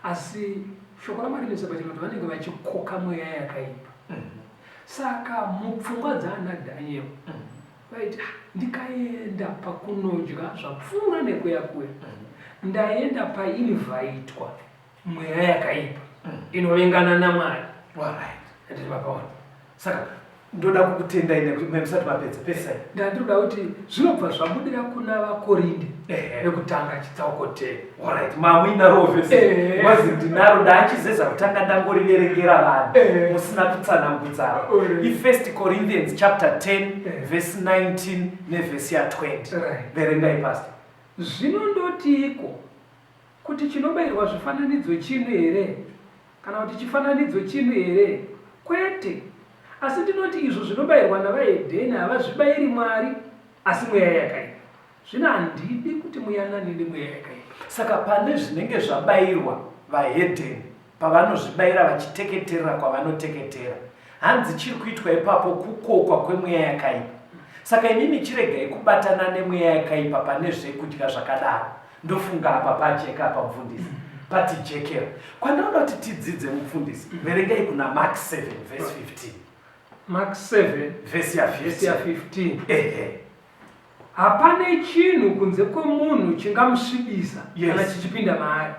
Asi shoko raMwari rinoisa pachena kuti vanenge vachikoka mweya yakaipa. Saka mupfungwa dzaana Daniel vaiti ah, ndikaenda pakunodya zvapfuura nekuya kuya ndaenda painivhaitwa mweya yakaipa inovengana naMwari. Alright. Handiti makaona? Saka ndoda kukutendai nekuti musati mapedza pesai. Ndandinoda kuti zvinobva zvabudira kuna vaKorinde vekutanga chitsauko 10. Alright, mamuinaro vhesi. Eh. Wazi ndinaro ndachizeza kutanga ndangoriverengera vanhu musina kutsanangudza. I1 Corinthians chapter 10 verse 19 nevhesi ya 20. Verengai, pastor. Zvino ndotiiko? Kuti chinobayirwa zvifananidzo chinhu here? Kana kuti chifananidzo chinhu here? Kwete! Asi ndinoti izvo zvinobayirwa navahedheni havazvibayiri Mwari, asi mweya yakaipa. Zvino handidi kuti muyanane nemweya yakaipa. Saka pane zvinenge zvabayirwa vahedheni, pavanozvibayira vachiteketerera kwavanoteketera, hanzi chiri kuitwa ipapo kukokwa kwemweya yakaipa. Saka imimi chiregai kubatana nemweya yakaipa pane zvekudya zvakadaro. Ndofunga apa pajeka apa, mufundisi, patijekera. Kwandinoda kuti tidzidze, mufundisi, verengai kuna Mark 7 verse 15. Mark 7 vhesi ya vhesi ya 15. 15. Ehe. Hapane chinhu kunze kwomunhu chingamusvibisa kana chichipinda maari,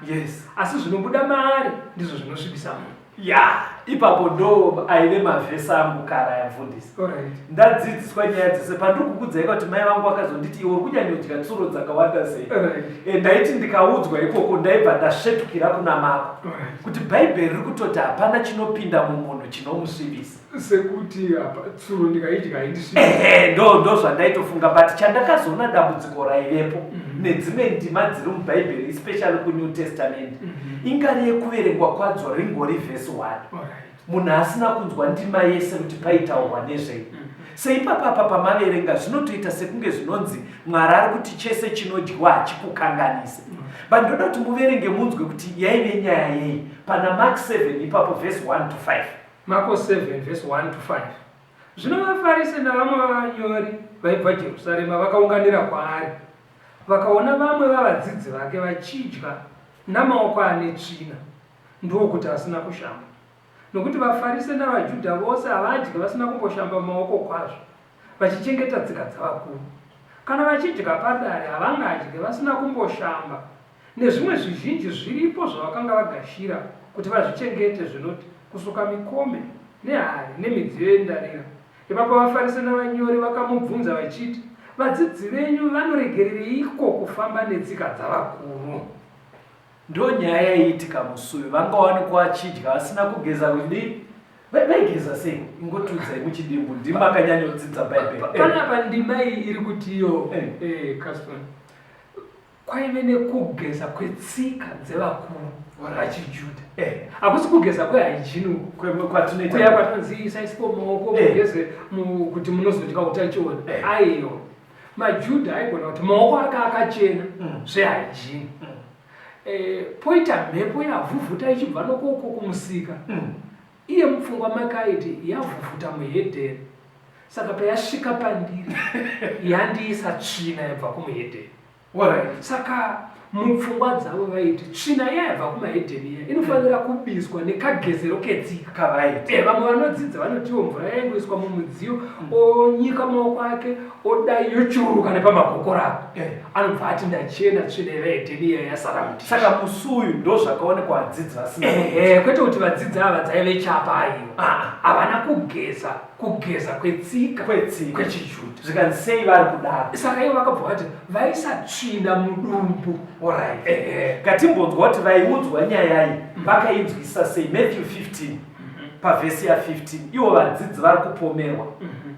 asi zvinobuda maari ndizvo zvinosvibisa munhu. Ya, ipapo ndo aive mavhesi angu kara yamufundisi. Ndadzidziswa nyaya dzese pandiri kukudzai kuti mai vangu vakazonditi, iwe uri kunyanyodya tsuro dzakawanda sei? Ndaiti ndikaudzwa ikoko ndaibva ndasvetukira kuna Mako kuti Bhaibheri riri kutoti hapana chinopinda mumunhu chinomusvibisa. Sekuti apa tsuro ndikaidya haindisvibisi. Ehe, ndo zvandaitofunga, but chandakazoona dambudziko raivepo nedzimwe ndima dziri mubhaibheri, especially kuNew Testament, ingari yekuverengwa kwadzo ringori vhesi 1, munhu asina kunzwa ndima yese kuti paitaurwa nezvei. Seipapapa pamaverenga zvinotoita sekunge zvinonzi Mwari ari kuti chese chinodyiwa hachikukanganise, but ndoda kuti muverenge munzwe kuti yaive nyaya yei pana Mark 7 ipapo, vhesi 1 to 5. Marko 7 vhesi 1 to 5. Zvino vaFarisi navamwe vavanyori vaibva Jerusarema vakaunganira kwaari. Vakaona vamwe vavadzidzi vake vachidya namaoko ane tsvina, ndokuti asina kushamba. Nokuti vaFarise navaJudha vose havadyi vasina kumboshamba maoko kwazvo, vachichengeta tsika dzavakuru. Kana vachidya padare havangadyi vasina kumboshamba. Nezvimwe zvizhinji zviripo zvavakanga vagashira kuti vazvichengete zvinoti, kusuka mikombe, nehari, nemidziyo yendarira. Ipapo vaFarise navanyori vakamubvunza vachiti, Vadzidzi venyu vanoregerereiko kufamba netsika dzavakuru? Ndo nyaya yaiitika musi uyu. Vangawanikwa vachidya vasina kugeza. Kudii? Vaigeza sei? Ingotiudzai muchidimbu, ndimi makanyanyodzidza Bhaibheri. Panapa ndima iyi iri kuti iyo Caston, kwaive nekugeza kwetsika dzevakuru vachijudha. Hakusi kugeza kwehygiene uku Kwatinoita. Kuya kwatinonzi isaisiko maoko, mugeze kuti munozodya utachiona. Aiyo majudha aigona kuti maoko ake akachena zvehygiene. Poita mhepo yavhuvhuta ichibva nokoko kumusika, iye mupfungwa make aiti yavhuvhuta muhedheni, saka payasvika pandiri yandiisa tsvina yabva kumuhedheni. Saka mupfungwa dzavo vaiti tsvina iya yabva kumahedheni iya inofanira kubiswa nekagezero ketsika. Kavaita. Vamwe vanodzidza vanotiwo mvura yaingoiswa mumudziyo, onyika maoko ake, odai yochururuka nepamagokora apo, anobva ati ndachena, tsvina yevahedheni iya yasara mudhishi. Saka musi uyu ndo zvakaonekwa vadzidzi vasina Ehe, kwete kuti vadzidzi ava dzaive chapa, aiwa. Ah, ah. Havana kugeza kugeza kwetsika Kwetsika. kwechijudha. Zvikanzi sei vari kudaro? Saka ivo vakabva vati vaisa tsvina mudumbu. Alright. Ehe. Ngatimbonzwa kuti vaiudzwa nyaya iyi vakainzwisisa sei. Matthew 15 pavhesi ya15, ivo vadzidzi vari kupomerwa,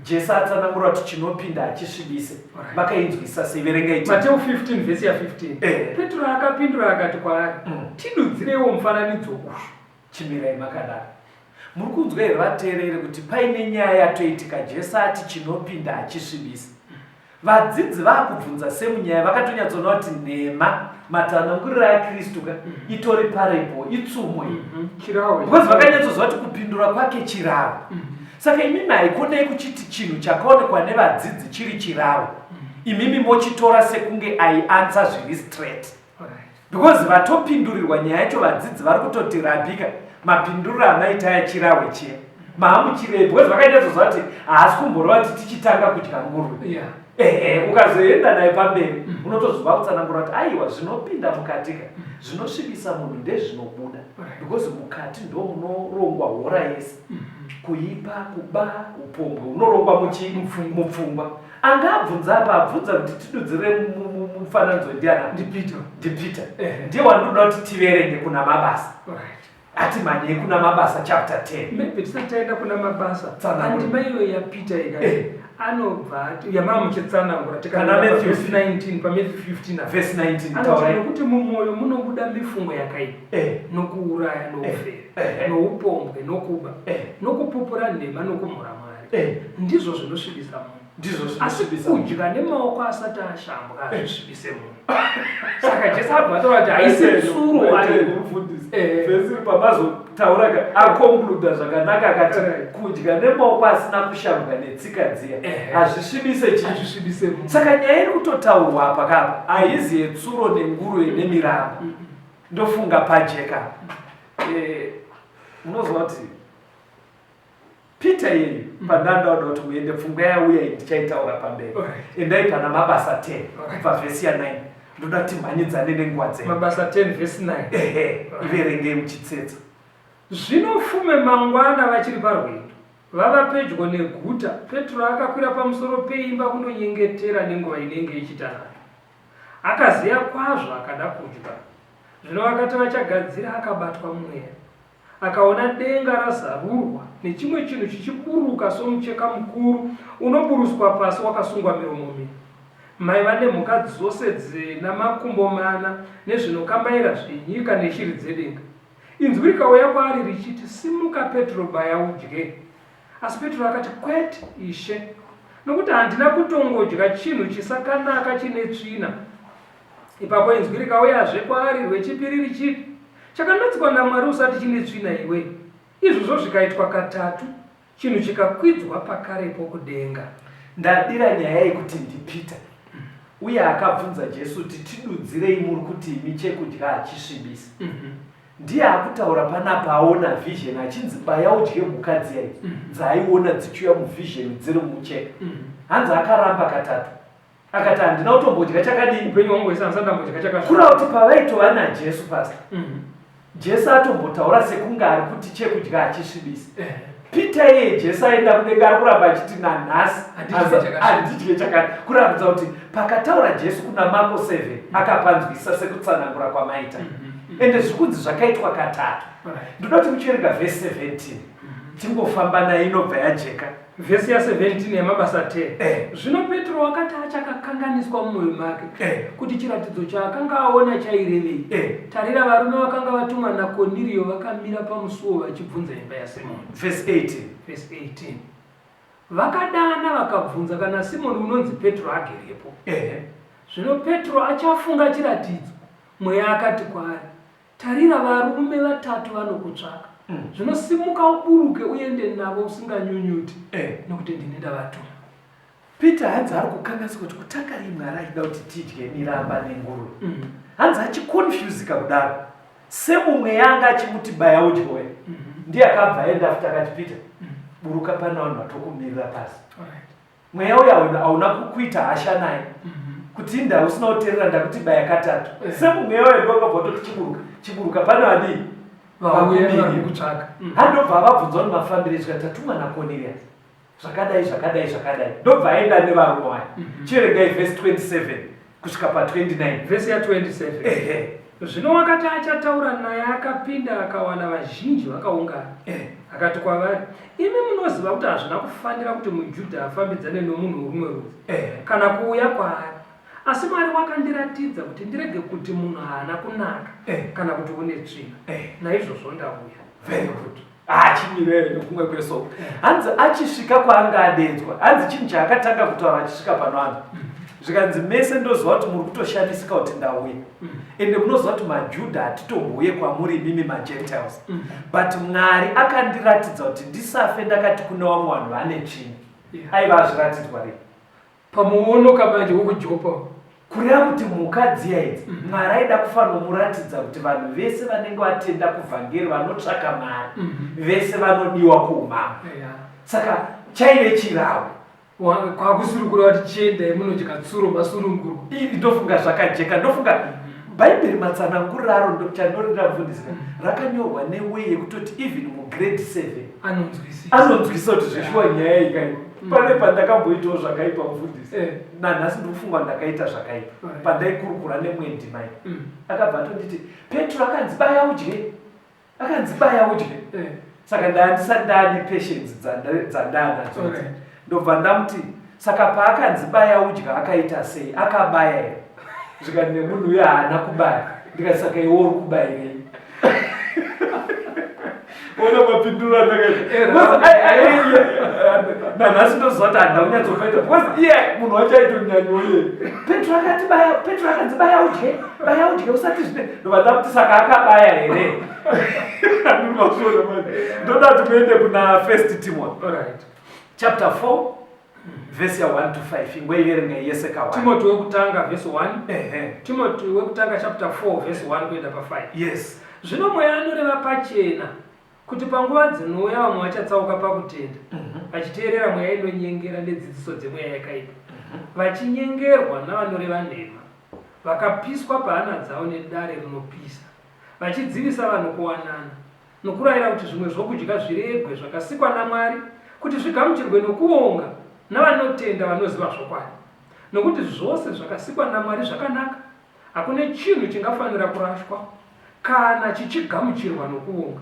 Jesu atsanangura kuti chinopinda hachisvibise. Vakainzwisisa sei? Verengai. Mateo 15 vhesi ya15. Petro akapindura akati kwaari, Tidudzireiwo mufananidzo uyu. Chimirai makadaro. Muri kunzwa here vateereri kuti paine nyaya yatoitika? Jesu ati chinopinda hachisvibisi. Vadzidzi vaakubvunza semunyaya, vakatonyatsoona kuti nhema matsananguriro aKristu ka itori parable, itsumo iyi. Chirawo. Because vakanyatsoziva kuti kupindura kwake chiravo. Saka imimi haikonei kuchiti chinhu chakaonekwa nevadzidzi chiri chiravo. Imimi mochitora sekunge aiansa zviri straight. Because vatopindurirwa nyaya yacho vadzidzi vari kutoti rabika mapinduriro amaita aya chirahwe chiya maamuchirei because vakaita zvoziva kuti haasi kumboreva kuti tichitanga kudya nguruve. Ehe, ukazoenda naye pamberi unotozova kutsanangura kuti aiwa zvinopinda mukatika zvinosvibisa munhu ndezvinobuda because mukati ndo munorongwa hora yese kuipa kuba upombwe unorongwa mupfungwa anga abvunza apa abvunza kuti tidudzire mufananidzo ndiana ndipeter ndipeter ndiye wandinoda kuti tiverenge kuna mabasa ati mhanyei kuna mabasa chapter 10 maybe tisati taenda kuna mabasa andima iyo yapeter ika eh. anobva ati yamava muchitsanangura tikana Matthew 19 paMatthew 15 verse 19 anoti nokuti mumwoyo munobuda mifungo yakaipa eh. nokuuraya noufeve eh. noupombwe nokuba nokupupura nhema nokumhura mwari ndizvo zvinosvibisa munhu ndizvo asi kudya nemaoko asati ashambwa hazvisvibise munhu saka jesu abva ataura kuti haisi tsuro vesiri pamazotaura ka akonkluda zvakanaka akati kudya nemaoko asina kushambwa netsika dziya hazvisvibise chii saka nyaya iri kutotaurwa apa kapa haizi yetsuro nenguruve nemiramba ndofunga pajeka eh, unoziva kuti Peter iyeyu mm. pandanda kuti muende pfungwa yauya iyi ndichaitaura pamberi endai pana mabasa 10 kubva vhesi ya 9 ndoda timhanyidzane nenguva dzedu mabasa 10 vhesi 9 ehe iverengei muchitsetsa zvino fume mangwana vachiri parwendo vava pedyo neguta petro akakwira pamusoro peimba kundonyengetera nenguva inenge yechitanhatu akaziya kwazvo akada kudya zvino vakati vachagadzira akabatwa mweya Akaona denga razarurwa, nechimwe chinhu chichiburuka somucheka mukuru unoburuswa pasi wakasungwa miromo mina. Maiva nemhuka dzose dzina makumbo mana nezvinokambaira zvenyika neshiri dzedenga. Inzwi rikauya kwaari richiti, Simuka, Petro, baya udye. Asi Petro akati, Kwete, Ishe, nokuti handina kutongodya chinhu chisakanaka chine tsvina. Ipapo inzwi rikauyazve kwaari rwechipiri richiti, Chakanatswa naMwari usati chine tsvina iwe. Izvozvo zvikaitwa katatu, chinhu chikakwidzwa pakarepo kudenga. Ndadira nyaya yekuti ndiPeter uye akabvunza Jesu kuti tidudzirei muri kuti imi chekudya hachisvibisi. Mm -hmm. Ndiye akutaura panapa aona vision achinzi baya udye mhuka dziya idzi mm -hmm. dzaaiona dzichiuya muvision dziri mucheka. Mm -hmm. Hanzi akaramba katatu. Akati handina kutombodya chakadini. Upenyu hwangu hwese handisati ndambodya chakasviba. Kureva kuti pavaitova naJesu pastor. Mm -hmm. Jesu atombotaura sekunge ari kuti chekudya hachisvibisi. Eh. Peter iye Jesu aenda kudenga ari kuramba achiti nanhasi handidye chakati. Kuratidza kuti pakataura Jesu kuna Marko 7 mm -hmm. akapanzwisa sekutsanangura kwamaita. Mm -hmm. Ende zvikunzi zvakaitwa katatu. Ndoda kuti muchiverenga vhesi 17. Mm -hmm. Tingofamba nayo inobva yajeka. Vhesi ya 17 yaMabasa 10. Eh. Zvino Petro wakati achakakanganiswa mumwoyo make eh. kuti chiratidzo chaakanga aona chairevei. Eh. Tarira varume vakanga vatumwa naKorneriyo vakamira pamusuo vachibvunza imba yaSimoni. Vhesi 18. Vhesi 18. Vakadana vakabvunza kana Simoni unonzi Petro agerepo. Eh. Zvino Petro achafunga chiratidzo, Mweya akati kwaari, Tarira, varume vatatu vanokutsvaka. Mm. Zvino simuka uburuke uende navo usinganyunyuti, eh. nokuti ndini ndavatuma. Peter hanzi ari kukanganisa kuti kutanga rii Mwari achida kuti tidye miramba nenguruve. Mm. Hanzi achiconfusika kudaro. Semumwe yanga achimuti baya udye we. Mm -hmm. Ndiye akabva aenda futi akati Peter, mm. buruka pane vanhu vatokumirira pasi. All right. Mweya uya hauna kuita hasha naye mhm. kuti inda usina kuterera ndakuti baya katatu eh. semumweya uya ndowakabva watoti chiburuka chiburuka pane vadii vakutsvaka mm. handobva vabvunzwa nemafambiro ezvika tatumwa nacornelius zvakadai zvakadai zvakadai ndobva aenda nevarume vaya mhm. chiverengai vhesi 27 kusvika pa 29 vhesi ya 27 ehe Zvino wakati achataura naye akapinda akawana vazhinji vakaungana. Eh. Akati kwavari, Imi munoziva kuti hazvina kufanira kuti muJudha afambidzane nomunhu worumwe rudzi, eh. kana kuuya kwaari. Asi Mwari wakandiratidza kuti ndirege kuti munhu haana kunaka, eh. kana kuti une tsvina. Eh. Naizvozvo ndauya. Very good. Achimireyo nekumwe kwesoko. Hanzi achisvika kwaanga adedzwa. Hanzi chinhu chaakatanga kutaura achisvika pano anhu. Zvikanzi mese ndoziva kuti muri kutoshamisika kuti ndauya. Ende munoziva kuti maJudha hatitombouye kwamuri imimi maGentiles. But Mwari akandiratidza kuti ndisafe ndakati kune vamwe vanhu vane tsvina. Aiva azviratidzwa rini? Pamuono kamanje wekuJopa. Kureva kuti mhuka dziya idzi Mwari aida kufanomuratidza kuti vanhu vese vanenge vatenda kuvhangeri vanotsvaka Mwari vese vanodiwa kuumambo. Saka chaive chirawo. Kwakusiri kureva kuti chiendai munodya tsuro masunungurwa. Ndofunga zvakajeka ndofunga bhaibheri matsananguriro aro chandorida mufundisi rakanyorwa neway yekutoti even mugrade 7 anonzwisisa anonzwisisa kuti zveshuwa nyaya iyi kai pane pandakamboitawo zvakaipa mufundisi eh. Nanhasi ndikufunga ndakaita zvakaipa pandaikurukura nemwendi mai akabva atonditi Petro akanzi baya udye akanzi baya udye eh. Saka ndandisati ndaane patience dzandaanadzo ndobva ndamuti saka paakanzi baya udya akaita sei akabaya here zvikati nemunhu uyo haana kubaya ndikati saka iwe uri kubayirei ona mapinduro andakaita nanhasi ndoziva kuti handina kunyatsopaita because iye munhu wacho aitonyanyiwo iye Petro akati baya Petro akanzi baya udye baya udye usati zvine ndobva ndamuti saka akabaya here andinovaona manje ndoda kuti muende kuna First Timothy chapter 4 vhesi ya 1 to 5 ingoiverenga yese ka Timothy wekutanga vhesi 1 Timothy wekutanga chapter 4 vhesi 1 kuenda pa 5 yes Zvino Mweya anoreva pachena kuti panguva dzinouya vamwe vachatsauka pakutenda, vachiteerera mweya inonyengera nedzidziso dzemweya yakaipa, vachinyengerwa navanoreva nhema, vakapiswa pahana dzavo nedare rinopisa, vachidzivisa vanhu kuwanana, nokurayira kuti zvimwe zvokudya zviregwe zvakasikwa naMwari, kuti zvigamuchirwe nokuonga navanotenda vanoziva zvokwadi. Nokuti zvose zvakasikwa naMwari zvakanaka, hakune chinhu chingafanira kurashwa kana chichigamuchirwa nokuonga,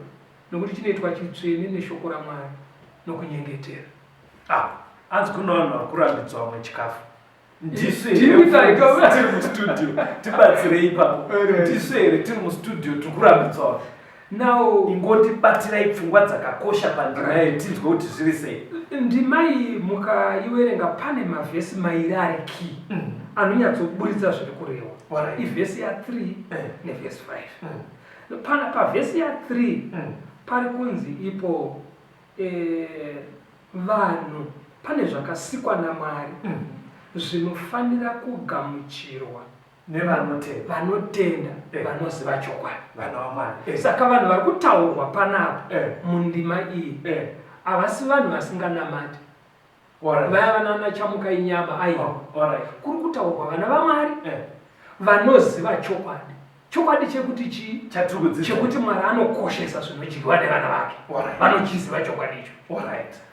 nokuti chinoitwa chitsvene neshoko raMwari nokunyengetera. Ah, hanzi kune vanhu vari kurambidzwa vamwe chikafu. Ndisu Tiri here kutarika. tiri mustudio tibatsirei ipapo. Ndisu here tiri mustudio tiri kurambidzwa vanhu. Now, Ingotibatirai pfungwa dzakakosha pandima iyi tinzwe kuti zviri sei. Ndima iyi mukaiwerenga pane mavhesi mairi ari key anonyatsoburitsa zviri kurehwa. Ivhesi ya3 nevhesi 5. Pana pavhesi ya3 pari kunzi ipo vanhu pane zvakasikwa naMwari zvinofanira kugamuchirwa nevanotenda vanotenda vanoziva chokwadi vana vaMwari. Saka vanhu vari kutaurwa panapa mundima iyi havasi vanhu vasinganamati vaya vanana chamuka inyama aiwa kuri kutaurwa vana vaMwari vanoziva chokwadi. Chokwadi chekuti chii? Chatiri kudzidza. Chekuti Mwari anokoshesa zvinodyiwa nevana vake. Vanochiziva chokwadi icho.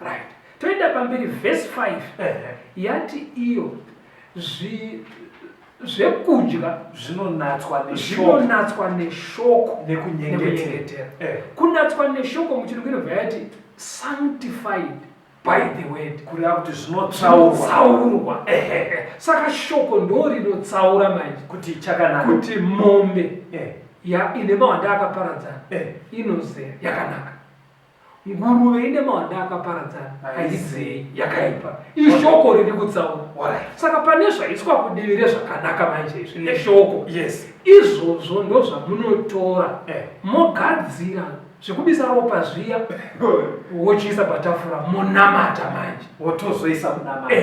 Right. Toenda pamberi verse 5 yati iyo zvekudya zvinonatswa neshoko zvinonatswa neshoko nekunyengetera. Kunatswa neshoko muchirungu inobva yati sanctified by the word. Kureva kuti zvinotsaurwa. Zvinotsaurwa. Saka shoko ndo rinotsaura manje. Kuti chakanaka. Kuti mombe ya ine mawanda akaparadzana inozeya yakanaka. Nguruve ine mawanda akaparadzana haizei yakaipa. Ishoko riri kutsaura. Saka pane zvaiswa kudivi rezvakanaka manje izvi neshoko. Izvozvo ndozvamunotora mogadzira zvekubisa ropa zviya wochiisa patafura monamata manje. Wotozoisa kunamata.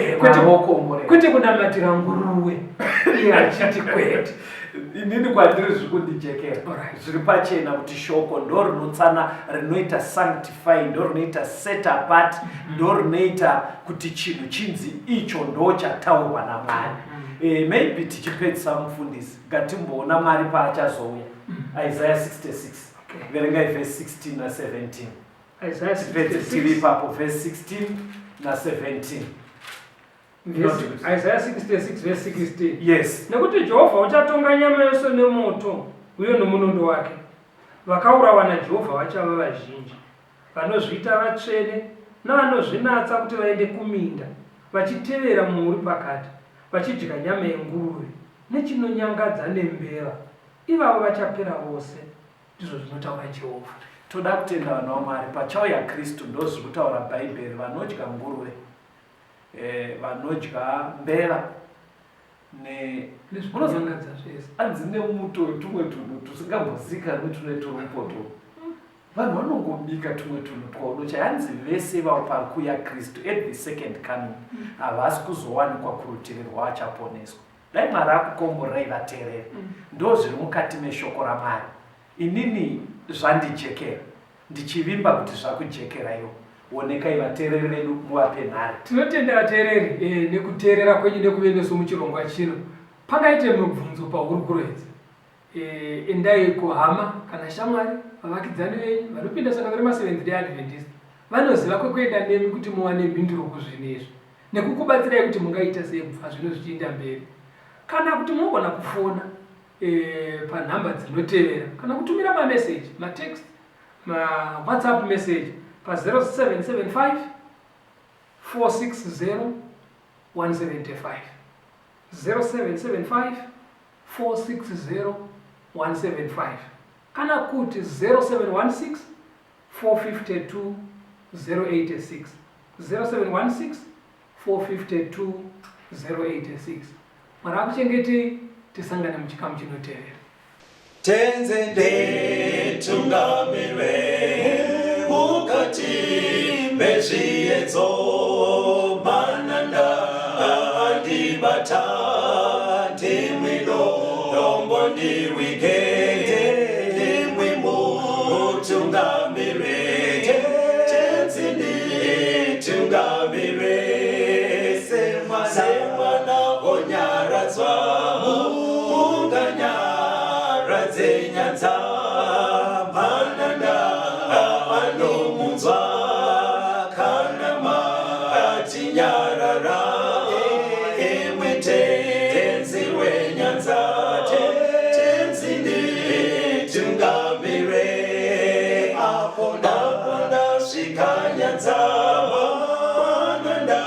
Kwete kunamatira nguruwe iye achiti kwete. Inini kwandiri zviri kundijekera. Zviri pachena kuti shoko ndo rinotsana rinoita sanctify, ndo rinoita set apart, ndo rinoita kuti chinhu chinzi icho ndo chataurwa naMwari. Maybe tichipedzisa mufundisi ngatimboona Mwari paachazouya. Isaiah 66. Verengai verse 16 na 17. Isaiah Tipedze tiri 66. ipapo verse 16 na 17. Isaiah 66 verse 16. Yes. Nekuti Jehovha uchatonga nyama yose nemoto uye nomunondo wake. Vakaurawa naJehovha vachava vazhinji. Vanozviita vatsvene navanozvinatsa kuti vaende kuminda, vachitevera muuri pakati, vachidya nyama yenguruve, nechinonyangadza nembeva, ivavo vachapera vose, ndizvo zvinotaura Jehovha. Toda kutenda vanhu vaMwari, pachauya Kristu, ndozviri kutaura Bhaibheri, vanodya nguruve, vanodya mbeva, ne Nezvinonyangadza zvese. Anzi nemuto wetumwe tunhu tusingambozikanwi tune turi mupoto. Vanhu vanongobika tumwe tunhu twaunocha hanzi vese vavo parikuuya Kristu at the second coming havasi kuzowanikwa kurutivi rwaachaponeswa. Dai Mwari akukomborerai vateereri. Ndozviri mukati meshoko raMwari. Inini zvandijekera. Ndichivimba kuti zvakujekeraiwo. Wonekai vateereri vedu muvape nhare. Tinotenda vateereri eh, nekuteerera kwenyu nekuve nesu muchirongwa chino. Pangaite mibvunzo pahurukuro idzi. Eh, endai kuhama kana shamwari, vavakidzani venyu vanopinda sangano remaSeventh Day Adventist vanoziva kwekuenda nemi kuti muwane mhinduro kuzvinhu izvi nekukubatsirai kuti mungaita sei kubva zvino zvichiinda mberi. Kana kuti munogona kufona e, panhamba dzinotevera kana kutumira mameseji matext mawhatsapp message pa 0775 460 175 0775 460 175 kana kuti 0716 452 086 0716 452 086 Mwari akuchengetei tisangane muchikamu chinotevera. Tenze nditungamire mukati mezviedzo mananda andibata ndimwi dombo ndirwige ndimwi mutungamire tenzi nditungamire semwana onyaradzwa munganyaradze nyadza mananda anomunzwa kana matinyarara imwe tenzi wenyanza tenzi nditungamire apo ndasvika nyanza mananda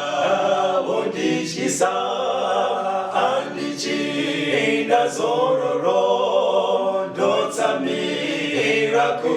ondityisa handichina zororo ndotsamira ku